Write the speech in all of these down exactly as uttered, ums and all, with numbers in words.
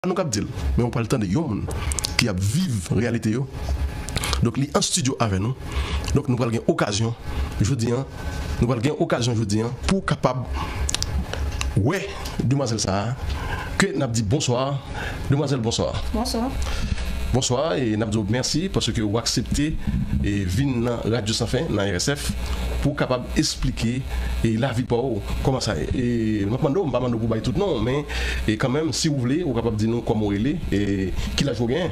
nou k ap di l, men ou pral tande yon moun ki ap viv reyalite yo. Donk, li an estidyo avè nou. Donk, nou pral gen okazyon jodi a, nou pral gen okazyon jodi a pou w kapab wè demwazèl sa a, ke n ap di bonswa. Demwazèl, bonswa. Bonswa. Bonswa, e n ap di w mèsi paske ou aksepte e vin nan Radyo San Fen, nan R S F, pou w kapab esplike e lavi pa w, kòman sa ye. E m ap mande w, m pa mande w pou bay tout non, men e kanmenm, si w vle, ou kapab di nou kòman w rele e ki laj ou genyen.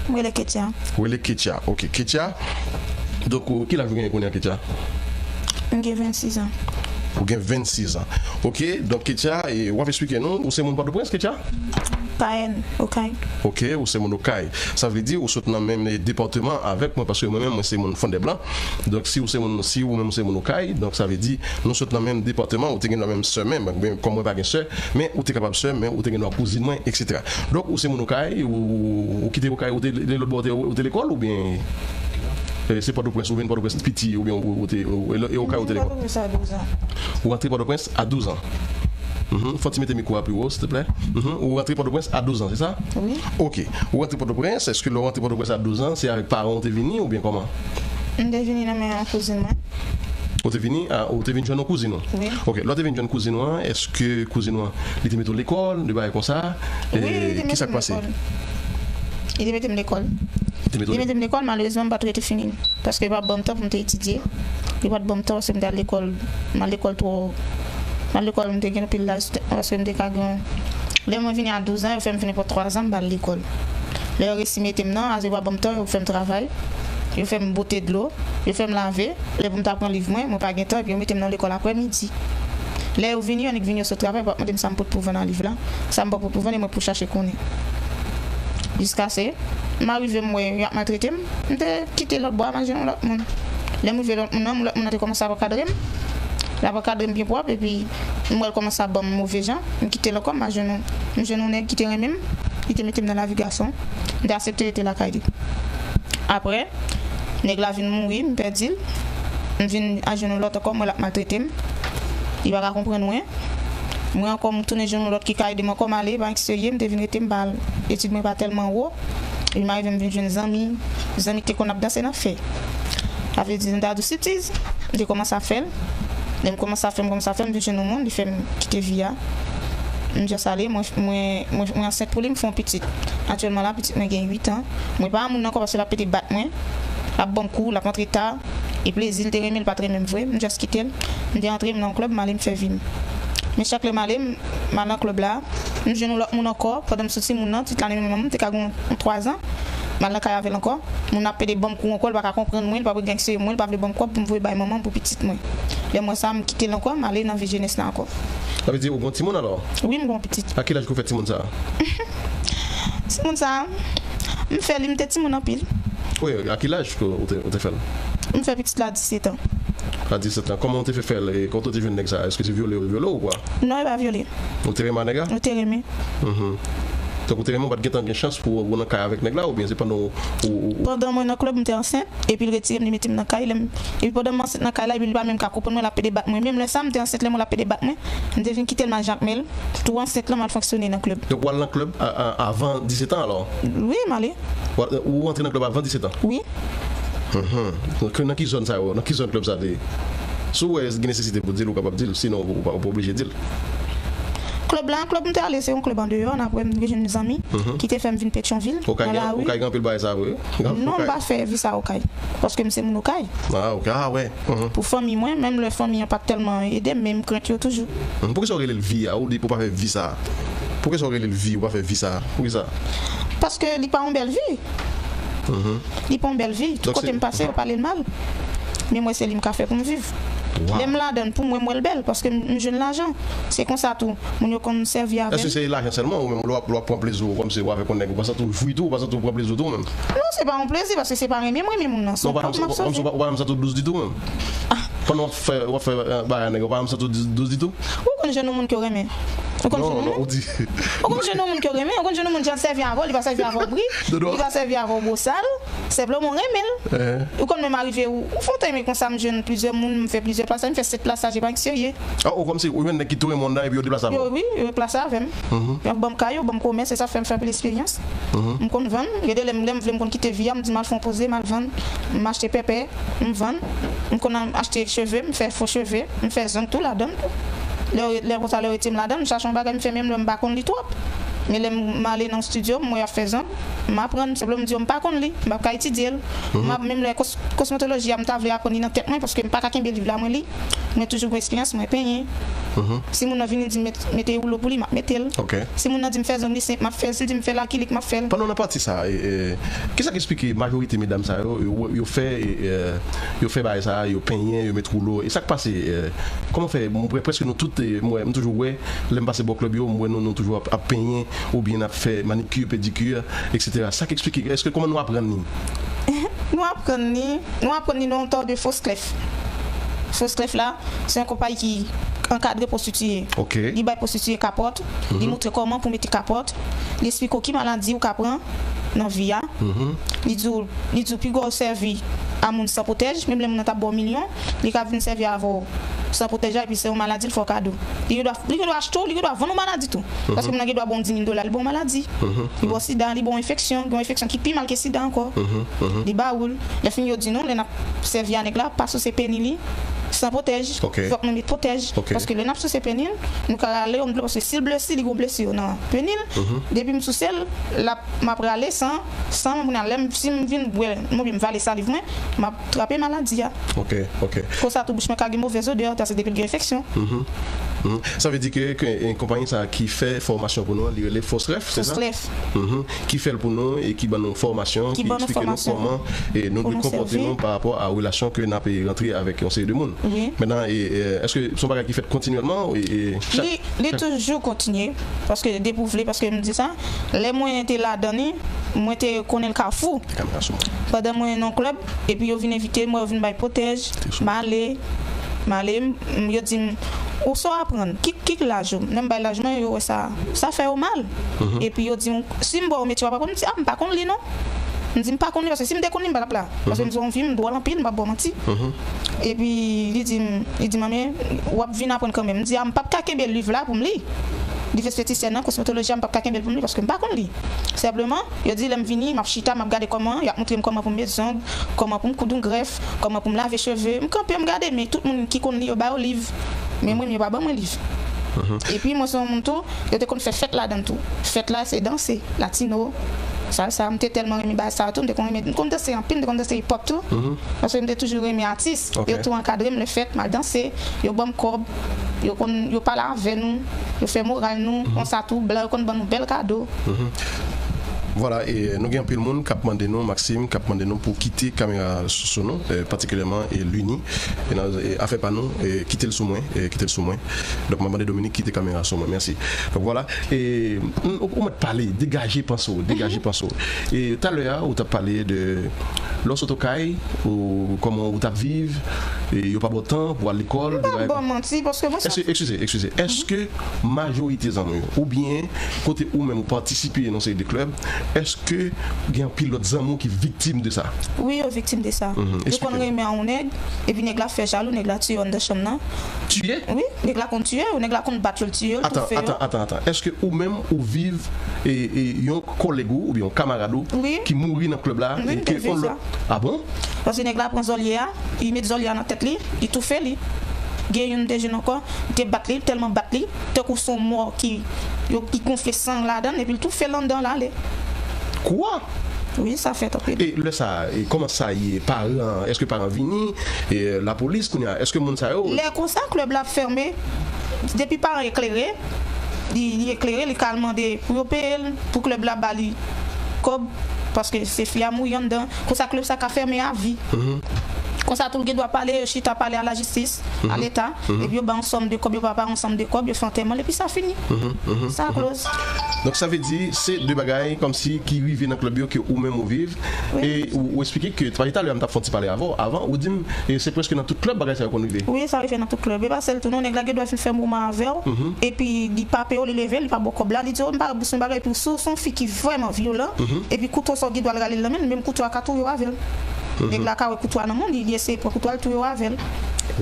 Mwen rele Ketia. Ou rele Ketia, ok. Ketia, donk, ou, ki laj ou genyen kounye a, Ketia? M gen vennsis an. Ou gen vennsis an. Ok, donk, Ketia, e w ap esplike nou, ou se moun Pòtoprens, Ketia? Payèn, Okay. Ok, ou se moun Okay. Sa vle di ou sot nan menm depatman avèk mwen, paske mwen menm, mwen se moun Fondèblan. Donk, si ou se moun, si ou menm ou se moun Okay, donk sa vle di nou sot nan menm depatman, ou te gen dwa menm sè menm, men kòm mwen pa gen sè, men ou te kapab sè, men ou te gen dwa kouzin mwen, etsetera. Donk, ou se moun Okay, ou, ou kite Okay, ou te, lòt bò, ou te, ou te lekòl, oubyen e, se Pòtoprens, ou vin Pòtoprens piti, oubyen ou, ou te, ou, e, e Okay ou te lekòl? Pòtoprens a douz an. Ou rantre Pòtoprens a douz an. Mhm. Fò ti mete mikwo a pi wo, silteplè. Mhm. Ou rantre Pòtoprens a douz an, se sa? Wi. Ok. Ou rantre Pòtoprens, èske lè ou rantre Pòtoprens a douz an, se avèk paran ou te vini oubyen kòman? M te vini nan men yon kouzin mwen. Ou te vini, a, ou te vin jwenn yon kouzin ou? Wi. Ok. Lè ou te vin jwenn kouzin ou an, èske kouzin ou an, li te mete w lekòl, de bagay konsa? Wi, li te mete m lekòl. Ki sa k pase? Li te mete m lekòl. Li te mete w lekòl? Li mete m lekòl, malerezman, m pa t rete fini l. Paske li pa t ban m tan pou m te etidye. Li pa t ban m tan paske m te al lekòl. M al lekòl twò. M al lekòl, m te gen anpil laj, paske m te ka gen. Lè mwen vini a douz an, yo fè m fin nenpòt twa zan, m pa al lekòl. Lè yo resi mete m nan, aze yo pa ban m tan, yo fè m travay. Yo fè m bote dlo, yo fè m lave. Lè pou m ta pran liv mwen, mwen pa gen tan, epi yo mete m nan lekòl aprèmidi. Lè yo vini, annik vini, yo sot travay, yo pa mande m sa m pot pou vann nan liv la, sa m pa pot pou vann, e mwen pou chache konnen. Jiskase m arive m wè y ap maltrete m, m te kite lòt bò a, m al jwenn yon lòt moun. Lè m rive lòt moun nan, lòt moun nan te kòmanse ap ankadre m. L ap ankadre m byen pwòp, epi m wè l kòmanse ap ban m move jan. M kite l ankò, m al jwenn yon, m jwenn yon nèg ki te renmen m, li te mete m nan lavi gason. M te aksepte rete lakay li. Apre, nèg la vin mouri, m pèdi l. M vin al jwenn yon lòt ankò, m wè l ap maltrete m. Li pa ka konprann mwen. Mwen ankò, m tounen jwenn yon lòt ki ka ede m ankò, m ale, pa gen ki serye, m te vin rete, m pa al. Etid mwen pa tèlman wo. Epi m arive, m vin jwenn zanmi, zanmi ki te konn ap danse nan fè. Sa vle di, m ta di w striptiz, m te kòmanse ap fè l. Lè m kòmanse ap fè l, m kòmanse ap fè l, m vin jwenn yon moun, li fè m kite vi a. M just ale, mwen, mwen, mwen, mwen ansent pou li, m fè yon pitit. Aktyèlman la, pitit mwen gen uit an. Mwen pa a moun nan ankò paske l ap pete bat mwen. L ap ban m kou, l ap antre ta. E plezi l te renmen, l pa t renmen m vre. M just kite l. M te antre, m nan yon klèb, m ale, m fè vi m. Men chak lè m ale, m, m al nan klèb la, m jwenn yon lòt moun ankò. Pandan m soti moun nan, pitit la nan men manman m, m te ka gen yon twa zan. M al nan kay avè l ankò. Moun nan ap pede ban m kou ankò, li pa ka konprann mwen, li pa vle gen serye mwen, li pa vle ban m kòb pou m voye bay manman m pou pitit mwen. Lè m wè sa, m kite l ankò, m ale nan vi jenès la ankò. Sa vle di ou gen yon timoun alò? Wi, m gen yon pitit. A ki laj ke w fè timoun sa a? Timoun sa a, m fè li, m te timoun anpil. Wi, a ki laj ke ou te, ou te fè l? M fè pitit la disèt an. A disèt an. Kòman w te fè fè l? E kote w te jwenn nèg sa a? Èske se vyole yo vyole w ou kwa? Non, e pa vyole. Ou te renmen a nèg la? Ou te renmen. Mhm. Donk, ou te renmen, ou pa t gentan gen chans pou ou nan kay avèk nèg la, oubyen se pandan ou, ou, ou Pandan mwen nan klèb, m te ansent, epi l retire m, li mete m nan kay, lè m, epi pandan m ansent nan kay la, epi li pa menm ka konprann mwen, l ap pede bat mwen. Menm lè sa, m te ansent, lè mwen l ap pede bat mwen, m te vin kite l, m al jakmèl, tou ansent lan, m al fonksyone nan klèb. Donk, w al nan klèb a, a, avan disèt an, alò? Wi, m ale. Ou, ou rantre nan klèb avan disèt an? Wi. Mhm. Donk, nan ki zòn sa yo? Nan ki zòn klèb sa te ye? Si w wè gen nesesite pou di l, ou kapab di l. Sinon, ou pa, ou pa oblije di l. Klèb la, klèb m te ale, se yon klèb andeyò. Apre, m te jwenn zanmi ki te fè m vin Petyonvil, nan lari. Okay gen anpil bagay sa vre? Non, m pa fè vi sa Okay. Paske m se moun Okay. Ah, Okay. Ah, wè. Mhm. Pou fanmi mwen, menm lè fanmi an pa t tèlman ede m, men m krent yo toujou. Mhm. Poukisa w rele l vi a? Ou di pou w pa fè vi sa. Poukisa w rele l vi, ou pa fè vi sa? Poukisa? Paske li pa yon bèl vi. Mhm. Li pa yon bèl vi. Tout kote m pase, yo pale l mal. Men mwen, se li m ka fè pou m viv. Lè m ladan l, pou mwen, m wè l bèl, paske m, m jwenn lajan. Se konsa tou, moun yo konn sèvi avè m. Èske se lajan sèlman, ou menm lè w ap, lè w ap pran plezi w kòmsi w avèk yon nèg, ou pa santi w jwi tou, ou pa santi w pran plezi w tou menm? Non, se pa yon plezi, paske se pa renmen m renmen moun nan, se yon kòb m ap sove. Ou pa janm santi w dous ditou menm? Pandan w ap fè, w ap fè, eh, bagay a nèg, ou pa janm santi w dous, dous ditou? Ou konn jwenn yon moun ke w renmen. Ou konn jwenn yon moun? Ou konn jwenn yon moun ke w renmen, ou konn jwenn yon moun jan l sèvi avè w, li pa sèvi avè w bri, li pa sèvi avè w bosal. Sèlman mwen renmen l. Ou konn menm arive, ou, ou fè yon tan renmen konsa, m jwenn plizyè moun, m fè plizyè plas, m fè sèt plas, sa, se pa serye. Ah, ou kòmsi, ou jwenn nèg ki tou renmen w nan, epi yo deplase avè w? Yo, wi, yo deplase avè m. Yo ban m kay, yo ban m komès, se sa fè m fè anpil esperyans. M konn vann, gen de lè m, lè m vle m konn kite vi a, m di m al fè yon poze, m al vann, m achte pèpè, m vann. M konn achte cheve, m fè fo cheve, m fè zong tou ladan l tou. Lè, lè konsa, lè yo rete m ladan l, m chache yon bagay, m fè menm lè m pa konn li twòp. Men lè m, m ale nan estidyo, m wè y ap fè zong, m aprann, sèlman m di yo m pa konn li, m p ap ka etidye l. M ap, menm lè kos-, kosmetoloji a, m ta vle aprann li nan tèt mwen, paske m pa ka kenbe liv la, mwen li. Mwen toujou gen esperyans, mwen penyen. Si moun nan vini di m met-, mete woulo pou li, m ap mete l. Si moun nan di m fè zong li senp, m ap fè l. Si l di m fè l akilik, m ap fè l. Pandan w nan pati sa, e, e, kisa k eksplike majorite medam sa yo, yo, yo fè, e, e, yo fè bagay sa, yo penyen, yo met woulo? E sa k pase? E, kòman fè, mwen, prèske nou tout, e, mwen, m toujou wè, lè m pase bò klèb yo, m wè nou, nou toujou ap, ap penyen, oubyen n ap fè manikir, pedikir, etsetera. Sa k eksplike, èske kòman nou aprann li? Nou aprann li, nou aprann li nan yon tan de Fos Clef. Fos Clef la, se yon konpayi ki ankadre pwostitiye. Li bay pwostitiye kapòt, li montre kòman pou mete kapòt, li eksplike w ki maladi ou ka pran nan vi a. Li di w, li di w pi gwo sèvi a moun san pwotèj, menm lè moun nan t ap ba w milyon, li ka vin sèvi avè w san pwotèj la, epi se yon maladi l fè w kado. Li gen dwa, li gen dwa achte w, li gen dwa vann ou maladi tou. Paske moun nan gen dwa ba w di mil dola, li ba w maladi. Li ba w sida, li ba w enfeksyon, gen yon enfeksyon ki pi mal ke sida ankò. Li ba ou l. Lè fini yo di nou, lè n ap sèvi a nèg la, pa souse peni li san pwotèj. Fòk nou met pwotèj. Paske lè n ap souse peni l, nou ka rale yon ble, paske si l blesi, li gen blesi nan peni l. Depi m souse l, l ap, m ap rale san, san moun nan, lè m, si m vin bwè, oubyen m vale saliv mwen, m ap trape maladi a. Konsa tou bouch mwen ka gen movèz odè, sa se depi l gen enfeksyon. Sa vle di ke, ke, e, konpayi sa ki fè fòmasyon pou nou an, li rele Fos Clef, se sa? Fos Clef. Ki fè l pou nou e ki ban nou fòmasyon, ki eksplike nou kòman, e, nou dwe konpòte nou pa rapò a relasyon ke n ap, e, rantre avèk yon seri de moun. Mentnan, e, e, èske se yon bagay ki fèt kontinyèlman? E, e, chak, li, li toujou kontinye, paske depi w vle, paske m di sa, lè mwen te ladan li, mwen te konnen l Kafou. Pandan mwen nan klèb, epi yo vin envite m, yo vin bay pwotèj, m ale, m ale, m, m, yo di m, ou sa w aprann? Ki, ki laj ou? Lè m bay laj mwen, yo wè sa, sa fè yo mal. Epi yo di m, si m ba w metye w ap aprann, m di, a, m pa konn li non. M di, m pa konn li, paske si m te konn li, m pa t ap la. Paske m se yon fi, m dwòl anpil, m p ap ba w manti. Epi li di m, li di m, men, w ap vin aprann kanmenm. M di, a, m p ap ka kenbe liv la pou m li. Liv estetisyèn nan, kosmetoloji a, m p ap ka kenbe l pou m li, paske m pa konn li. Senpleman, yo di lè m vini, m ap chita, m ap gade kòman, y ap montre m kòman pou m met zong, kòman pou m koud yon grèf, kòman pou m lave cheve. M kanpe, m gade, men tout moun ki konn li, yo ba yo liv. Men mwen, yo pa ban mwen liv. Epi mwen se yon moun tou, yo te konn fè fèt ladan l tou. Fèt la, se danse, latino, salsa. M te tèlman renmen bagay sa yo tou, m te konn renmen, m konn danse anpil, m te konn danse hip hop tou. Paske m te toujou renmen atis. Yo tou ankadre m lè fèt, m al danse, yo ban m kòb, yo konn, yo pale avè nou, yo fè moral nou, konsa tou, blan yo konn ban nou bèl kado. Vwala, e nou gen anpil moun k ap mande nou, Maxime, k ap mande nou pou kite kamera sou, sou nou, e patikilyèman, e Luni, e nan, e afè pa nou, e kite l sou mwen, e kite l sou mwen. Donk, m ap mande Dominique kite kamera sou mwen. Mèsi. Donk, vwala. E, m, ou, ou mèt pale, degaje panse w, degaje panse w. E talè a, ou t ap pale de lè w sot okay, ou kòman ou t ap viv, e yo pa ba w tan pou al lekòl, m pa ba w manti, paske mwen sa. Èske, eskize, eskize, èske majorite zanmi w, oubyen kote ou menm ou patisipe nan seri de klèb, èske gen anpil lòt zanmi w ki viktim de sa? Wi, yo viktim de sa. Yo konn renmen a yon nèg, epi nèg la fè jalou, nèg la tiye yo anndan chanm nan. Tiye? Wi, nèg la konn tiye yo, nèg la konn bat yo, l tiye yo, l toufe yo. Atan, atan, atan, atan. Èske ou menm ou viv, e, e, yon kòlèg ou oubyen yon kamarad ou ki mouri nan klèb la, e ke yon lòt? A bon? Paske nèg la pran zòlye a, li met zòlye a nan tèt li, li toufe li. Gen youn m te jwenn ankò, li te bat li, li tèlman bat li, tankou se yon mò ki, yo, ki gonfle san ladan l, epi l toufe l anndan l ale. Kwa? Wi, sa fèt anpil. E lè sa, e kòman sa ye? Paran, èske paran vini? E lapolis kounye a, èske moun sa yo? Lè konsa, klèb la ap fèmen. Depi paran eklere, li, li eklere, li ka al mande pou yo peye l, pou klèb la ba li kòb, paske se fi a mouri anndan. Konsa, klèb sa ka fèmen avi. Konsa tou, l gen dwa pale, yo chita pale a lajistis, a Leta, epi yo ba yon sòm de kòb, yo pa ba yon sòm de kòb, yo fè antèman l, epi sa fini. Sa close. Donk, sa vle di, se de bagay kòmsi ki rive nan klèb yo ke ou menm ou viv. E ou, ou eksplike ke, talè a m t ap fè yon ti pale avè w, avan, ou di m, e se prèske nan tout klèb bagay sa yo konn rive. Wi, sa rive nan tout klèb. E pa sèl tou non, nèg la gen dwa vin fè moman avè w, epi li pa peye w, li leve, li pa ba w kòb la, li di w, m pa ranbouse yon bagay, epi si w se yon fi ki vrèman vyolan, epi kouto sa w gen dwa l rale l nan men l, menm kouto a ka touye w avè l. Nèg la ka wè kouto a nan men w, li, li eseye pran kouto a, l touye w avè l.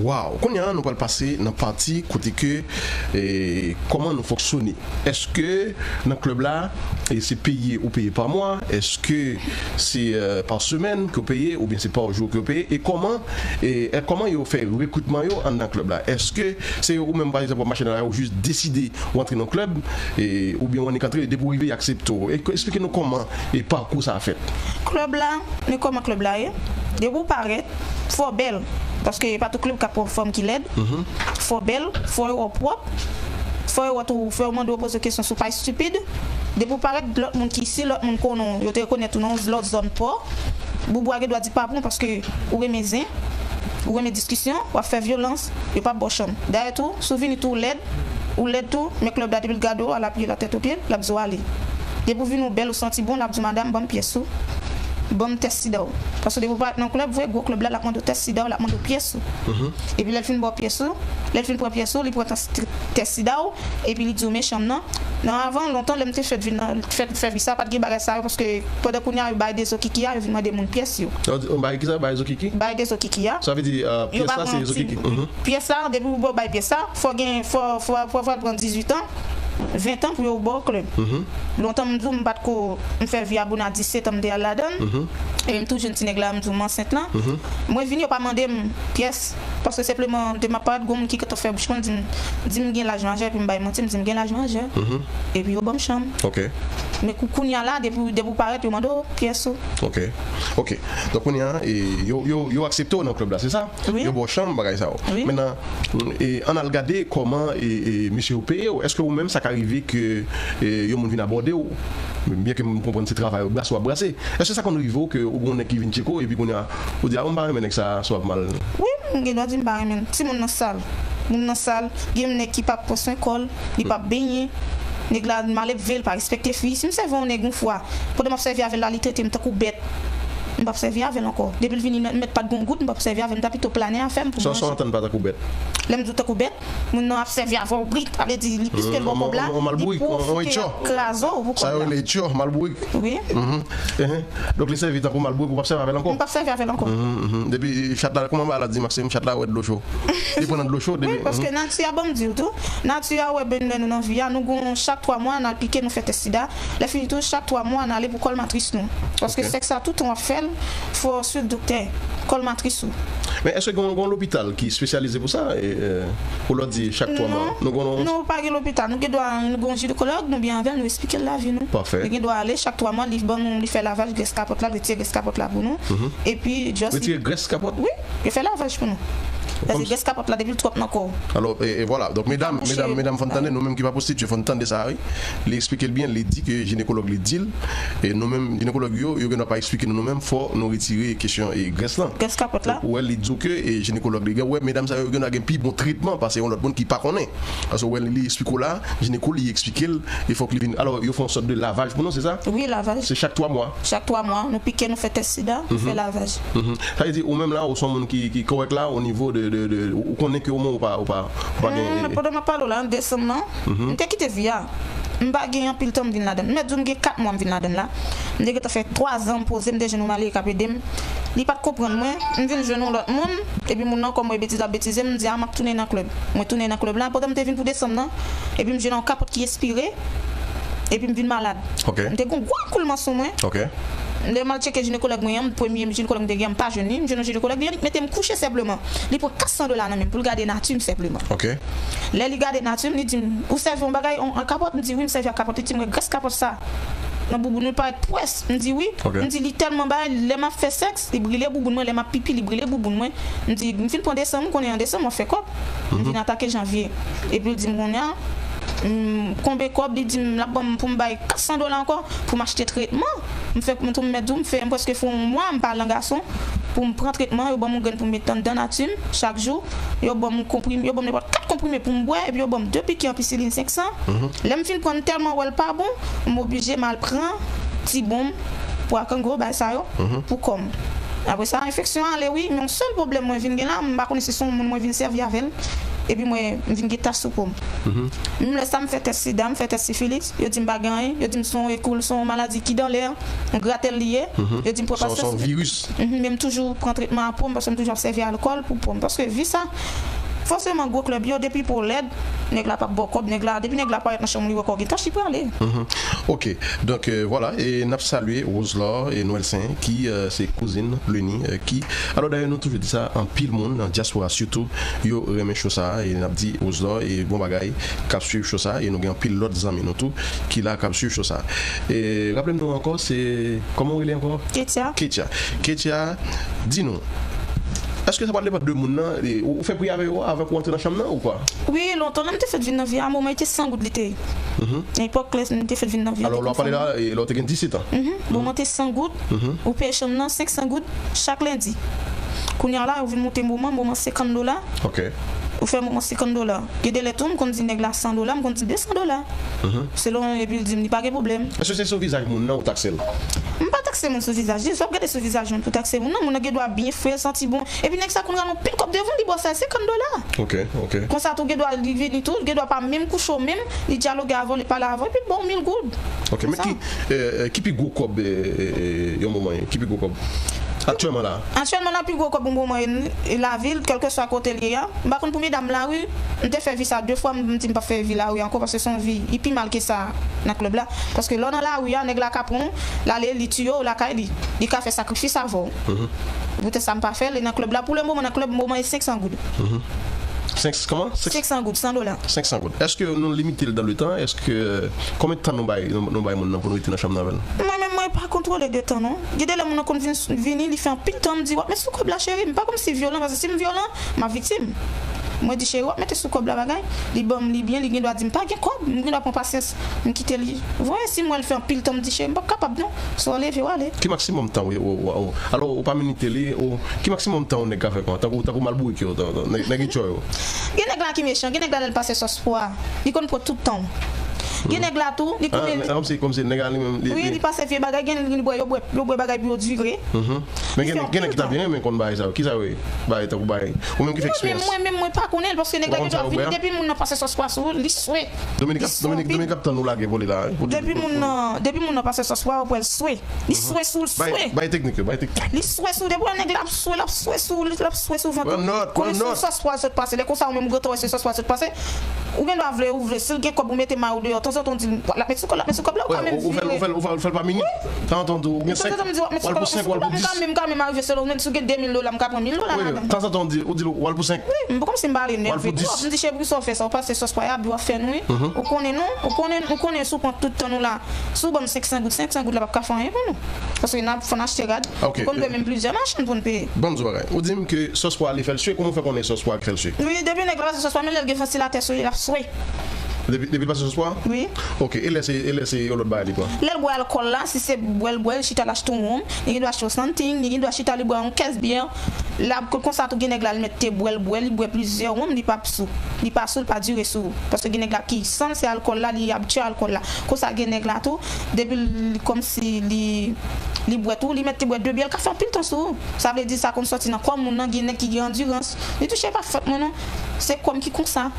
Waw, kounye a nou pral pase nan pati kote ke, e, kòman nou fonksyone. Èske nan klèb la, e se peye ou peye pa mwa? Èske se, e, pa semèn ke w peye oubyen se pa jou ke w peye? E kòman, e, e kòman yo fè rekritman yo anndan klèb la? Èske se ou menm, pa egzanp, w ap mache nan lari, ou jis deside w antre nan klèb, e, oubyen w annik antre, depi w rive, y aksepte w? E, eksplike nou kòman, e, pakou sa a fèt. Klèb la, men kòman klèb la ye? Depi w parèt, fò w bèl. Paske pa tout klèb k ap pran fanm ki lèd. Fò w bèl, fò yo wè w pwòp, fò yo wè tou, fò yo mande w poze w kesyon si w pa estipid. Depi w parèt, lòt moun ki, si lòt moun konnen w, yo te rekonèt ou nan yon lòt zòn pa w, boubou a gen dwa di pa bon paske ou renmen zen, ou renmen diskisyon, w ap fè vyolans, yo p ap ba w chanm. Dayè tou, si w vini tou w lèd, ou lèd tou, men klèb la depi l gade w, l ap lye latèt o pye l, l ap di w ale. Depi w vini w bèl, ou santi bon, l ap di w, madanm, ban m pyès ou, ban m tès sida w. Paske depi w parèt nan klèb, vre gwo klèb la, l ap mande w tès sida w, l ap mande w pyès ou. Epi lè l fin ba w pyès ou, lè l fin pran pyès ou, li pran tès, tès sida w, epi li di w, men chanm nan. Nan avan, lontan, lè m te fèk vin nan, fèk fè vi sa, pa t gen bagay sa yo, paske pandan kounye a, yo bay de zo kiki a, yo vin mande moun pyès yo. Yo di, yo bay kisa? Bay zo kiki? Bay de zo kiki a. Sa vle di, e, pyès la, se zo kiki. Pyès la, depi w bay pyès la, fò gen, fò, fò, fò, fò pral pran dizuit an, ven tan pou yo ba w klèb. Lontan, m di w, m pa t ko, m fè vi a bon a disèt an, m te al ladan l. Epi m tou jwenn ti nèg la, m di w, m ansent lan. Mwen vini, yo pa mande m pyès. Paske senpleman, de m ap parèt, gon moun ki gentan fè bouch mwen, di m, di m gen laj majè, epi m bay manti, m di m gen laj majè. Epi yo ban m chanm. Men kou, kounye a la, depi, depi w parèt, yo mande w pyès ou. Ok. Ok. Donk, kounye a, e, yo, yo, yo aksepte w nan klèb la, se sa? Wi. Yo ba w chanm, bagay sa yo. Wi. Mentnan, e, ann al gade kòman, e, e, mesye yo peye w. Èske ou menm, sa ka rive ke, e, yon moun vin abòde w? Byenke m konprann se travay w brase w ap brase. Èske sa konn rive w ke ou gen yon nèg ki vin tcheke w epi kounye a, ou di, a, m pa renmen nèg sa a, sa w ap mal? Wi, m gen dwa di m pa renmen l. Timoun nan sal. Moun nan sal, gen yon nèg ki p ap pran swen kò l, li p ap benyen. Nèg la mal elve, li pa respekte fi. Si m sèvi yon nèg yon fwa, pandan m ap sèvi avè l la, li trete m tankou bèt, m p ap sèvi avè l ankò. Depi l vini, m mèt pa t gen yon goud, m p ap sèvi avè l, m ta pito plane afè m pou m manje. Sa w antann pa tankou bèt? Lè m di w tankou bèt, moun nan ap sèvi avè w brit, sa vle di li plis ke l ba w kòb la, li pwofite l ap kraze w pou kòb la. Sa yo rele etyo, malbourik. Wi. Enhen. Donk li sèvi tankou malbourik, ou p ap sèvi avè l ankò? M p ap sèvi avè l ankò. Depi chat la, kòman bagay la di, Maxime, chat la wè dlo cho. Li pran nan dlo cho depi. Wi, paske nati a, ban m di w tou, nati a wè, ben, lè nou nan vi a, nou gon chak twa mwa n al pike, nou fè tès sida. Lè fini tou, chak twa mwa n ale pou kòl matris nou. Paske sèks la, tout tan w ap fè l, fò w swiv doktè. Kòl matris ou. Men èske gen yon, gen yon lopital ki espesyalize pou sa? E, e, pou lè w di chak twa mwa. Nou gen yon. Non, pa gen lopital. Nou gen dwa, nou gen yon jinekològ, nou byen avè l, nou eksplike l lavi nou. Pafè. Nou gen dwa ale chak twa mwa, li ban nou, li fè lavaj grès kapòt la, retire grès kapòt la pou nou. Epi, just. Retire grès kapòt? Wi, yo fè lavaj pou nou. Paske grès kapòt la, depi l twòp nan kò w. Alò, e, e vwala. Donk, medam, medam, medam, fò n tande, nou menm ki pa pwostitye, fò n tande sa, wi. Li eksplike l byen, li di ke jinekològ li di l, e nou menm, jinekològ yo, yo gen dwa pa eksplike nou, nou menm, fò nou retire kesyon, e, grès lan. Grès kapòt la. Ou wè, li di w ke, e, jinekològ li gen, ou wè, medam sa yo gen dwa gen pi bon tretman pase yon lòt moun ki pa konnen. Paske ou wè, li, li eksplike w la, jineko, li eksplike l, e fòk li vin. Alò, yo fè yon sòt de lavaj pou nou, se sa? Wi, lavaj. Se chak twa mwa? Chak twa mwa, nou pike, nou fè tès sida, nou fè lavaj. Sa vle di, ou menm la, ou se yon moun ki, ki kòrèk la, o nivo de, de, de, ou konnen ke omwen ou pa, ou pa, ou pa gen. Pandan m ap pale w la, an desanm nan, m te kite vi a. M pa gen anpil tan m vin ladan l. M mèt di w m gen kat mwa m vin ladan l la. M te gentan fè twa zan m poze, m te jwenn yon malere k ap ede m. Li pa t konprann mwen. M vin jwenn yon lòt moun. Epi moun nan, kòm m wè betiz l ap betize m, m di, a, m ap tounen nan klèb. Mwen tounen nan klèb la. Pandan m te vin pou desanm nan, epi m jwenn yon kapòt ki espire. Epi m vin malad. M te gen yon gwo akoulman sou mwen. Lè m al tcheke jinekològ mwen an, premye jinekològ m te gen an, m pa jwenn li. M jwenn yon jinekològ, li annik mete m kouche senpleman. Li pran kat san dola nan men m pou l gade nati m senpleman. Lè li gade nati m, li di m, ou sèvi yon bagay, yon, yon kapòt? M di, wi, m sèvi ak kapòt. Li di m, wè grès kapòt sa nan bouboun ou, li parèt pwès. M di, wi. M di, li tèlman bagay, lè m ap fè sèks, li brile bouboun mwen, lè m ap pipi, li brile bouboun mwen. M di, m fin pran desanm, ou konnen an desanm, w ap fè kòb. M vin atake janvye. Epi l di m kounye a, m konbe kòb, li di m l ap ban m pou m bay kat san dola ankò pou m achte tretman. M fè, m tou m mèt di w, m fè, m prèske fè yon mwa m pa al nan gason. pou m pran tretman, yo ban m yon grenn pou m met anndan nati m chak jou, yo ban m yon konprime, yo ban m nenpòt kat konprime pou m bwè, epi yo ban m de piki anpisilin senk san. Lè m fin pran, m tèlman wè l pa bon, m oblije m al pran ti bonm pou akango, bagay sa yo, pou kò m. Apre sa, enfeksyon an ale, wi, men yon sèl pwoblèm mwen vin gen la, m pa konnen si se yon moun mwen vin sèvi avè l, epi mwen, m vin gen tach sou po m. Menm lè sa, m fè tès sida, m fè tès sifilis, yo di m pa gen anyen, yo di m se yon ekoul, se yon maladi ki dan lè, yon gratèl li ye, yo di m pran pasyans. Se yon viris. Men m toujou pran tretman a po m, paske m toujou ap sèvi alkòl pou po m. Paske vi sa, fòseman gwo klèb yo, depi po w lèd, nèg la p ap ba w kòb, nèg la, depi nèg la parèt nan chanm ou, li wè kò w gen tach, li prale. Ok, donk, euh, vwala, e n ap salye Roselor e Nwèl Sen, ki, euh, se kouzin Leni, euh, ki, alò, dayè, nou toujou di sa, anpil moun nan dyaspora sitou, yo renmen cho sa, e n ap di Roselor e bon bagay k ap swiv cho sa, e nou gen anpil lòt zanmi nou tou ki la k ap swiv cho sa. E raple m non ankò, se, kòman w rele ankò? Ketia. Ketia. Ketia, di nou, èske sa pral depann de moun nan? E, ou, ou fè pri avè yo avan pou w antre nan chanm nan ou kwa? Wi, lontan lè m te fèk vin nan vi a, moman e te san goud li te ye. Nan epòk lè m te fèk vin nan vi a, alò, lè w ap pale la, e, lè w te gen disèt an. Moman te san goud, ou peye chanm nan senk san goud chak lendi. Kounye a la, yo vin moute moman, moman senkant dola. Ok. Ou fè moman senkant dola. Gen de lè tou, m konn di nèg la san dola, m konn di de san dola. Selon, epi l di m li pa gen pwoblèm. Èske se sou vizaj moun nan ou takse l? M pa takse moun sou vizaj li, sa w ap gade sou vizaj moun pou takse moun nan, moun nan gen dwa byen fre, santi bon. Epi nèg sa konn rale yon pil kòb devan w, li ba w sa senkant dola. Ok, ok. Konsa tou gen dwa li vini tou, gen dwa pa menm kouche w menm, li dyaloge avè w, li pale avè w, epi l ba w mil goud. Ok, men ki, eh, eh, ki pi gwo kòb, eh, eh, eh, yon moman, ki pi gwo kòb? Aktyèlman la. Aktyèlman la, pi gwo kòb yon moman, e, e lavil, kèlkeswa kote l ye a. M pa konn pou medam lari, m te fè vi sa de fwa, m di m p ap fè vi lari ankò, paske se yon vi, li pi mal ke sa nan klèb la. Paske lè w nan lari a, nèg la ka pran w, l ale, li tiye w lakay li. Li ka fè sakrifis avè w. Poutèt sa m pa fè l, e nan klèb la, pou le moman, nan klèb, moman e senk san goud. Senk, kòman? Senk san goud, san dola. Senk san goud. Èske nou limite l dan le tan? Èske, konbyen tan nou bay, nou, nou bay moun nan pou nou rete nan chanm nan avè l? Mwen menm, mwen pa kontwole de tan, non. Gen de lè moun nan konn vin, vini, li fè anpil tan, m di, w ap met sou kòb la, cheri. M pa kòmsi vyolan, paske si m vyolan, m ap viktim. Mwen di, cheri, w ap mete sou kòb la bagay. Li ban m, li byen, li gen dwa di m pa gen kòb, m gen dwa pran pasyans, m kite li. Voye, si m wè l fè anpil tan, m di, cheri, m p ap kapab, non. Swa w leve, w ale. Ki maksimòm tan, wi, ou, ou, ou, alò, ou pa minite li, ou, ki maksimòm tan yon nèg ka fè kon, tankou, tankou malbourik yo, tan, tan, nèg, nèg itjò yo? Gen nèg la ki mechan, gen nèg la lè l pase sòs pwa, li konn pran tout tan w. Gen nèg la tou, li konnen. Ah, kòmsi, kòmsi nèg la li menm, li, wi, li pase vye bagay, gen li bwè, yo bwè, yo bwè bagay pou yo dire. Men gen, gen nèg ki ta byen renmen konn bagay sa yo. Ki sa yo ye? Bagay tankou bagay. Ou menm ki fè eksperyans. Mwen menm, mwen pa konnen l, paske nèg la gen dwa vini, depi moun nan pase sòs pwa sou li, li swe. Dominik ap, Dominik, Dominik ap tann ou lage vole la, wi. Depi moun nan, depi moun nan pase sòs pwa, ou pral swe. Li swe sou, l swe. Bay, bay teknik yo, bay teknik. Li swe sou, depi w wè nèg la ap swe, l ap swe sou, l ap swe sou vant ou. Pran nòt, pran nòt. Konnen se sòs pwa sot pase. Lè konsa, ou menm, ou gentan wè se sòs pwa sot pase. Ou gen dwa vle ou vle, si l gen kòb ou mete may ou deyò, tanzantan w di l, l ap met sou kòb, l ap met sou kòb la, ou ka menm vire. Ou fè l, ou fè l, ou fè l pa minit. Tanzantan w di ou gen senk, w al pou senk, w al pou dis. M ka menm, m ka menm arive selon, menm si w gen de mil dola, m ka pran mil dola ladan. Tanzantan w di, ou di l w al pou senk. Wi, m pa kòmsi m pa ale nève twòp. M di, cheri, poukisa w fè sa? Ou pase sòs pwa a, bi w ap fè nou, wi. Ou konnen nou, ou konnen, ou konnen si w pran tout tan nou la, si w ban m senk san goud, senk san goud la p ap ka fè anyen pou nou. Paske n ap, fò n achte rad. Ok. Nou konn dwe menm plizyè machann pou n peye. Ban m di w bagay. Ou di m ke sòs pwa li fè l swe. Kòman w fè konnen sòs pwa ki fè l swe? Wi, depi nèg la pase sòs pwa, menm lè l gen vantilatè sou li, l ap swe. Depi, depi l pase sòs pwa? Wi. Ok, e lè se, e lè se yon lòt bagay li pran? Lè l bwè alkòl la, si se bwè l bwè, li chita l achte yon wonm, li gen dwa achte yon santing, li gen dwa chita li bwè yon kès byè. L ap, konsa tou gen nèg la, li mèt te bwè l bwè, li bwè plizyè wonm, li p ap sou. Li pa sou, li pa dire sou ou. Paske gen nèg la ki san l se alkòl la, li abitye alkòl la. Konsa gen nèg la tou, depi l, kòmsi li, li bwè tou, li mèt te bwè de byè, l ka fè anpil tan sou ou. Sa vle di sa konn sòti nan kò moun nan, gen nèg ki gen andirans. Li touche pa fòt mwen non. Se kò m ki konsa.